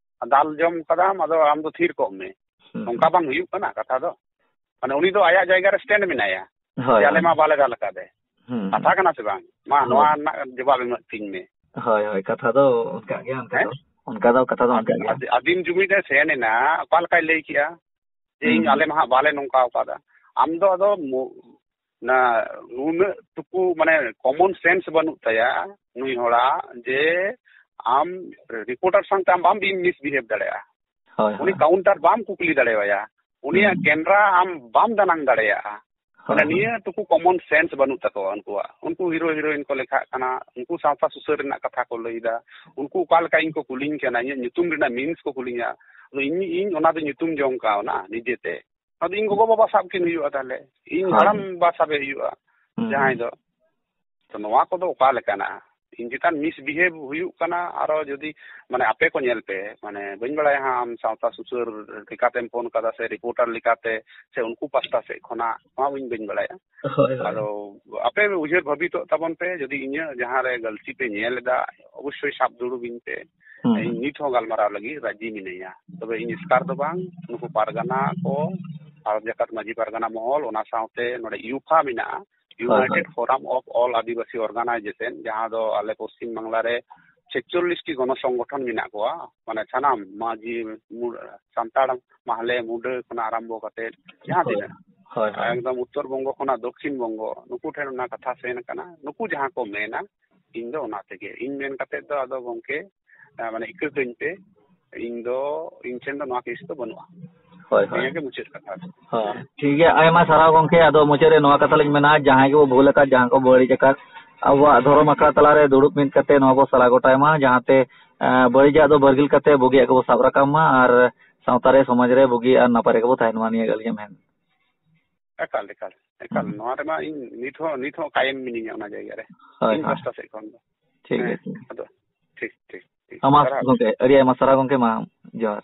ᱫᱟᱞ ᱡᱚᱢ ᱠᱟᱫᱟᱢ, ᱟᱫᱚ ᱟᱢ ᱫᱚ ᱛᱷᱤᱨ ᱠᱚᱜ ᱢᱮ᱾ ᱦᱩᱸ, ᱱᱚᱝᱠᱟ ᱦᱩᱸ᱾ ᱵᱟᱝ ᱦᱩᱭᱩᱜ ᱠᱟᱱᱟ ᱠᱟᱛᱷᱟ ᱫᱚ? ᱢᱟᱱᱮ ᱩᱱᱤ ᱫᱚ ᱟᱭᱟᱜ ᱡᱟᱭᱜᱟ ᱨᱮ stand ᱢᱮᱱᱟᱭᱟ᱾ ᱦᱳᱭ, ᱡᱮ ᱟᱞᱮ ᱦᱳᱭ᱾ ᱢᱟ ᱵᱟᱞᱮ ᱫᱟᱞ ᱟᱠᱟᱫᱮ᱾ ᱦᱩᱸ, ᱠᱟᱛᱷᱟ ᱦᱩᱸ᱾ ᱠᱟᱱᱟ ᱥᱮ ᱵᱟᱝ? ᱢᱟ ᱦᱳᱭ᱾ ᱱᱚᱣᱟ ᱨᱮᱱᱟᱜ ᱡᱚᱵᱟᱵ ᱮᱢᱚᱜ ᱛᱤᱧ ᱢᱮ᱾ ᱦᱳᱭ, ᱦᱳᱭ, ᱠᱟᱛᱷᱟ ᱫᱚ ᱚᱱᱠᱟ ᱜᱮᱭᱟ, ᱚᱱᱠᱟ ᱦᱮᱸ? ᱫᱚ᱾ ᱚᱱᱠᱟ ᱫᱚ ᱠᱟᱛᱷᱟ ᱫᱚ ᱟᱫ-, ᱚᱱᱠᱟ ᱜᱮᱭᱟ᱾ ᱟᱫ-, ᱟᱹᱫᱤᱢ ᱡᱩᱢᱤᱫ ᱮ ᱥᱮᱱ ᱮᱱᱟ, ᱚᱠᱟ ᱞᱮᱠᱟᱭ ᱞᱟᱹᱭ ᱠᱮᱜᱼᱟ? ᱡᱮ ᱦᱩᱸ, ᱤᱧ, ᱦᱩᱸ᱾ ᱟᱞᱮ ᱢᱟ ᱦᱟᱸᱜ ᱵᱟᱞᱮ ᱱᱚᱝᱠᱟ ᱟᱠᱟᱫᱟ᱾ ᱟᱢ ᱫᱚ ᱟᱫᱚ ᱢᱚ-, ᱚᱱᱟ ᱱᱩᱱᱟᱹᱜ ᱴᱩᱠᱩ ᱢᱟᱱᱮ common sense ᱵᱟᱹᱱᱩᱜ ᱛᱟᱭᱟ ᱱᱩᱭ ᱦᱚᱲᱟᱜ, ᱡᱮ ᱟᱢ reporter ᱥᱟᱶᱛᱮ ᱟᱢ ᱵᱟᱢ misbehave ᱫᱟᱲᱮᱭᱟᱜᱼᱟ᱾ ᱦᱳᱭ, ᱩᱱᱤ ᱦᱳᱭ᱾ Counter ᱵᱟᱢ ᱠᱩᱠᱞᱤ ᱫᱟᱲᱮᱣᱟᱭᱟ᱾ ᱩᱱᱤᱭᱟᱜ ᱦᱩᱸ᱾ ᱠᱮᱢᱨᱟ ᱟᱢ ᱵᱟᱢ ᱫᱟᱱᱟᱝ ᱫᱟᱲᱮᱭᱟᱜᱼᱟ᱾ ᱦᱳᱭ, ᱢᱟᱱᱮ ᱦᱳᱭ᱾ ᱱᱤᱭᱟᱹ ᱴᱩᱠᱩ common sense ᱵᱟᱹᱱᱩᱜ ᱛᱟᱠᱚᱣᱟ ᱩᱱᱠᱩᱣᱟᱜ᱾ ᱩᱱᱠᱩ hero heroine ᱠᱚ ᱞᱮᱠᱷᱟᱜ ᱠᱟᱱᱟ, ᱩᱱᱠᱩ ᱥᱟᱶᱛᱟ ᱥᱩᱥᱟᱹᱨ ᱨᱮᱱᱟᱜ ᱠᱟᱛᱷᱟ ᱠᱚ ᱞᱟᱹᱭᱫᱟ, ᱩᱱᱠᱩ ᱚᱠᱟ ᱞᱮᱠᱟ ᱤᱧ ᱠᱚ ᱠᱩᱞᱤᱧ ᱠᱟᱱᱟ, ᱤᱧᱟᱹᱜ ᱧᱩᱛᱩᱢ ᱨᱮᱱᱟᱜ means ᱠᱚ ᱠᱩᱞᱤᱧᱟ᱾ ᱟᱫᱚ ᱤᱧ, ᱤᱧ ᱚᱱᱟ ᱫᱚ ᱧᱩᱛᱩᱢ ᱡᱚᱝ ᱠᱟᱣᱱᱟ ᱱᱤᱡᱮᱛᱮ᱾ ᱟᱫᱚ ᱤᱧ ᱜᱚᱜᱚ ᱵᱟᱵᱟ ᱥᱟᱵ ᱠᱤᱱ ᱦᱩᱭᱩᱜᱼᱟ, ᱛᱟᱦᱞᱮ ᱤᱧ ᱦᱳᱭ᱾ ᱦᱟᱲᱟᱢ ᱵᱟ ᱥᱟᱵᱮ ᱦᱩᱭᱩᱜᱼᱟ᱾ ᱦᱩᱸ᱾ ᱡᱟᱦᱟᱸᱭ ᱫᱚ, ᱛᱚ ᱱᱚᱣᱟ ᱠᱚᱫᱚ ᱚᱠᱟ ᱞᱮᱠᱟᱱᱟ? ᱤᱧ ᱪᱮᱛᱟᱱ ᱢᱤᱥᱵᱤᱦᱮᱵ ᱦᱩᱭᱩᱜ ᱠᱟᱱᱟ, ᱟᱨᱚ ᱡᱩᱫᱤ ᱢᱟᱱᱮ ᱟᱯᱮ ᱠᱚ ᱧᱮᱞ ᱯᱮ, ᱢᱟᱱᱮ ᱵᱟᱹᱧ ᱵᱟᱲᱟᱭᱟ ᱦᱟᱸᱜ ᱟᱢ ᱥᱟᱶᱛᱟ ᱥᱩᱥᱟᱹᱨ ᱞᱮᱠᱟᱛᱮᱢ ᱯᱷᱳᱱ ᱠᱟᱫᱟ ᱥᱮ ᱨᱤᱯᱳᱨᱴᱟᱨ ᱞᱮᱠᱟᱛᱮ ᱥᱮ ᱩᱱᱠᱩ ᱯᱟᱥᱴᱟ ᱥᱮᱫ ᱠᱷᱚᱱᱟᱜ, ᱱᱚᱣᱟ ᱵᱟᱹᱧ ᱵᱟᱹᱧ ᱵᱟᱲᱟᱭᱟ᱾ ᱦᱳᱭ, ᱦᱳᱭ᱾ ᱟᱫᱚ ᱟᱯᱮ ᱩᱭᱦᱟᱹᱨ ᱵᱷᱟᱵᱤᱛᱚᱜ ᱛᱟᱵᱚᱱ ᱯᱮ, ᱡᱩᱫᱤ ᱤᱧᱟᱹᱜ ᱡᱟᱦᱟᱸ ᱨᱮ ᱜᱟᱹᱞᱛᱤ ᱯᱮ ᱧᱮᱞ ᱮᱫᱟ, ᱚᱵᱚᱥᱥᱳᱭ ᱥᱟᱵ ᱫᱩᱲᱩᱵ ᱤᱧ ᱯᱮ᱾ ᱦᱩᱸ, ᱤᱧ ᱦᱩᱸ᱾ ᱱᱤᱛ ᱦᱚᱸ ᱜᱟᱞᱢᱟᱨᱟᱣ ᱞᱟᱹᱜᱤᱫ ᱨᱟᱹᱡᱤ ᱢᱤᱱᱟᱹᱧᱟ᱾ ᱛᱚᱵᱮ ᱤᱧ ᱮᱥᱠᱟᱨ ᱫᱚ ᱵᱟᱝ, ᱱᱩᱠᱩ ᱯᱟᱨᱜᱟᱱᱟ ᱠᱚ ᱟᱨ ᱡᱟᱠᱟᱛ ᱢᱟᱹᱡᱷᱤ ᱯᱟᱨᱜᱟᱱᱟ ᱢᱚᱦᱚᱞ, ᱚᱱᱟ ᱥᱟᱶᱛᱮ ᱱᱚᱰᱮ ᱭᱩᱯᱷᱟ ᱢᱮᱱᱟᱜᱼᱟ, ᱦᱳᱭ, ᱦᱳᱭ᱾ United Forum of All Adivasi Organization, ᱡᱟᱦᱟᱸ ᱫᱚ ᱟᱞᱮ ᱯᱚᱥᱪᱤᱢ ᱵᱟᱝᱞᱟ ᱨᱮ ᱪᱷᱮᱪᱪᱚᱞᱞᱤᱥ ᱴᱤ ᱜᱚᱱᱚ ᱥᱚᱝᱜᱚᱴᱷᱚᱱ ᱢᱮᱱᱟᱜ ᱠᱚᱣᱟ, ᱢᱟᱱᱮ ᱥᱟᱱᱟᱢ ᱢᱟᱹᱡᱷᱤ, ᱢᱩ-, ᱥᱟᱱᱛᱟᱲ ᱢᱟᱦᱞᱮ ᱢᱩᱰᱟᱹ ᱠᱷᱚᱱᱟᱜ ᱟᱨᱟᱢᱵᱚ ᱠᱟᱛᱮ ᱡᱟᱦᱟᱸ ᱦᱳᱭ, ᱛᱤᱱᱟᱹᱜ ᱦᱳᱭ, ᱦᱳᱭ᱾ ᱮᱠᱫᱚᱢ ᱩᱛᱛᱚᱨ ᱵᱚᱝᱜᱚ ᱠᱷᱚᱱᱟᱜ ᱫᱚᱠᱠᱷᱤᱱ ᱵᱚᱝᱜᱚ, ᱱᱩᱠᱩ ᱴᱷᱮᱱ ᱚᱱᱟ ᱠᱟᱛᱷᱟ ᱥᱮᱱ ᱠᱟᱱᱟ᱾ ᱱᱩᱠᱩ ᱡᱟᱦᱟᱸ ᱠᱚ ᱢᱮᱱᱟ, ᱤᱧ ᱫᱚ ᱚᱱᱟ ᱛᱮᱜᱮ ᱤᱧ ᱢᱮᱱ ᱠᱟᱛᱮ ᱫᱚ, ᱟᱫᱚ ᱜᱚᱝᱠᱮ, ᱮ, ᱢᱟᱱᱮ ᱤᱠᱟᱹ ᱠᱟᱹᱧ ᱯᱮ, ᱤᱧ ᱫᱚ, ᱤᱧ ᱴᱷᱮᱱ ᱫᱚ ᱱᱚᱣᱟ ᱠᱮᱥ ᱫᱚ ᱵᱟᱹᱱᱩᱜᱼᱟ᱾ ᱦᱳᱭ, ᱦᱳᱭ᱾ ᱱᱤᱭᱟᱹ ᱜᱮ ᱢᱩᱪᱟᱹᱫ ᱠᱟᱛᱷᱟ ᱫᱚ᱾ ᱦᱳᱭ, ᱴᱷᱤᱠ ᱜᱮᱭᱟ, ᱟᱭᱢᱟ ᱥᱟᱨᱦᱟᱣ ᱜᱚᱝᱠᱮ᱾ ᱟᱫᱚ ᱢᱩᱪᱟᱹᱫ ᱨᱮ ᱱᱚᱣᱟ ᱠᱟᱛᱷᱟ ᱞᱤᱧ ᱢᱮᱱᱟ, ᱡᱟᱦᱟᱸᱭ ᱜᱮᱵᱚ ᱵᱷᱩᱞ ᱟᱠᱟᱫ, ᱡᱟᱦᱟᱸ ᱠᱚ ᱵᱟᱹᱲᱤᱡ ᱟᱠᱟᱫ, ᱟᱵᱚᱣᱟᱜ ᱫᱷᱚᱨᱚᱢ ᱟᱠᱷᱲᱟ ᱛᱟᱞᱟᱨᱮ ᱫᱩᱲᱩᱵ ᱢᱤᱫ ᱠᱟᱛᱮ ᱱᱚᱣᱟ ᱵᱚ ᱥᱟᱞᱟ ᱜᱚᱴᱟᱭ ᱢᱟ, ᱡᱟᱦᱟᱸᱛᱮ, ᱮ, ᱵᱟᱹᱲᱤᱡᱟᱜ ᱫᱚ ᱵᱟᱹᱨᱜᱤᱞ ᱠᱟᱛᱮ ᱵᱩᱜᱤᱭᱟᱜ ᱜᱮᱵᱚ ᱥᱟᱵ ᱨᱟᱠᱟᱵ ᱢᱟ ᱟᱨ ᱥᱟᱶᱛᱟ ᱨᱮ, ᱥᱚᱢᱟᱡᱽ ᱨᱮ ᱵᱩᱜᱤ ᱟᱨ ᱱᱟᱯᱟᱭ ᱨᱮᱜᱮ ᱵᱚ ᱛᱟᱦᱮᱱ ᱢᱟ, ᱱᱤᱭᱟᱹ ᱜᱮ ᱟᱹᱞᱤᱧᱟᱜ ᱢᱮᱱ᱾ ᱮᱠᱟᱞ, ᱮᱠᱟᱞ, ᱮᱠᱟᱞ᱾ ᱦᱩᱸ᱾ ᱱᱚᱣᱟ ᱨᱮᱢᱟ ᱤᱧ ᱱᱤᱛ ᱦᱚᱸ, ᱱᱤᱛ ᱦᱚᱸ ᱠᱟᱭᱮᱢ ᱢᱤᱱᱟᱹᱧᱟ ᱚᱱᱟ ᱡᱟᱭᱜᱟ ᱨᱮ᱾ ᱦᱳᱭ, ᱤᱧ ᱦᱳᱭ᱾ ᱯᱟᱥᱴᱟ ᱥᱮᱫ ᱠᱷᱚᱱ ᱫᱚ᱾ ᱴᱷᱤᱠ ᱜᱮᱭᱟ, ᱦᱮᱸ, ᱴᱷᱤᱠ ᱜᱮᱭᱟ᱾ ᱟᱫᱚ ᱴᱷᱤᱠ, ᱴᱷᱤᱠ, ᱴᱷᱤᱠ᱾ ᱢᱟ ᱥᱟᱨᱦᱟᱣ᱾ ᱜᱚᱝᱠᱮ, ᱟᱹᱰᱤ ᱟᱭᱢᱟ ᱥᱟᱨᱦᱟᱣ ᱜᱚᱝᱠᱮ, ᱢᱟ ᱡᱚᱦᱟᱨ᱾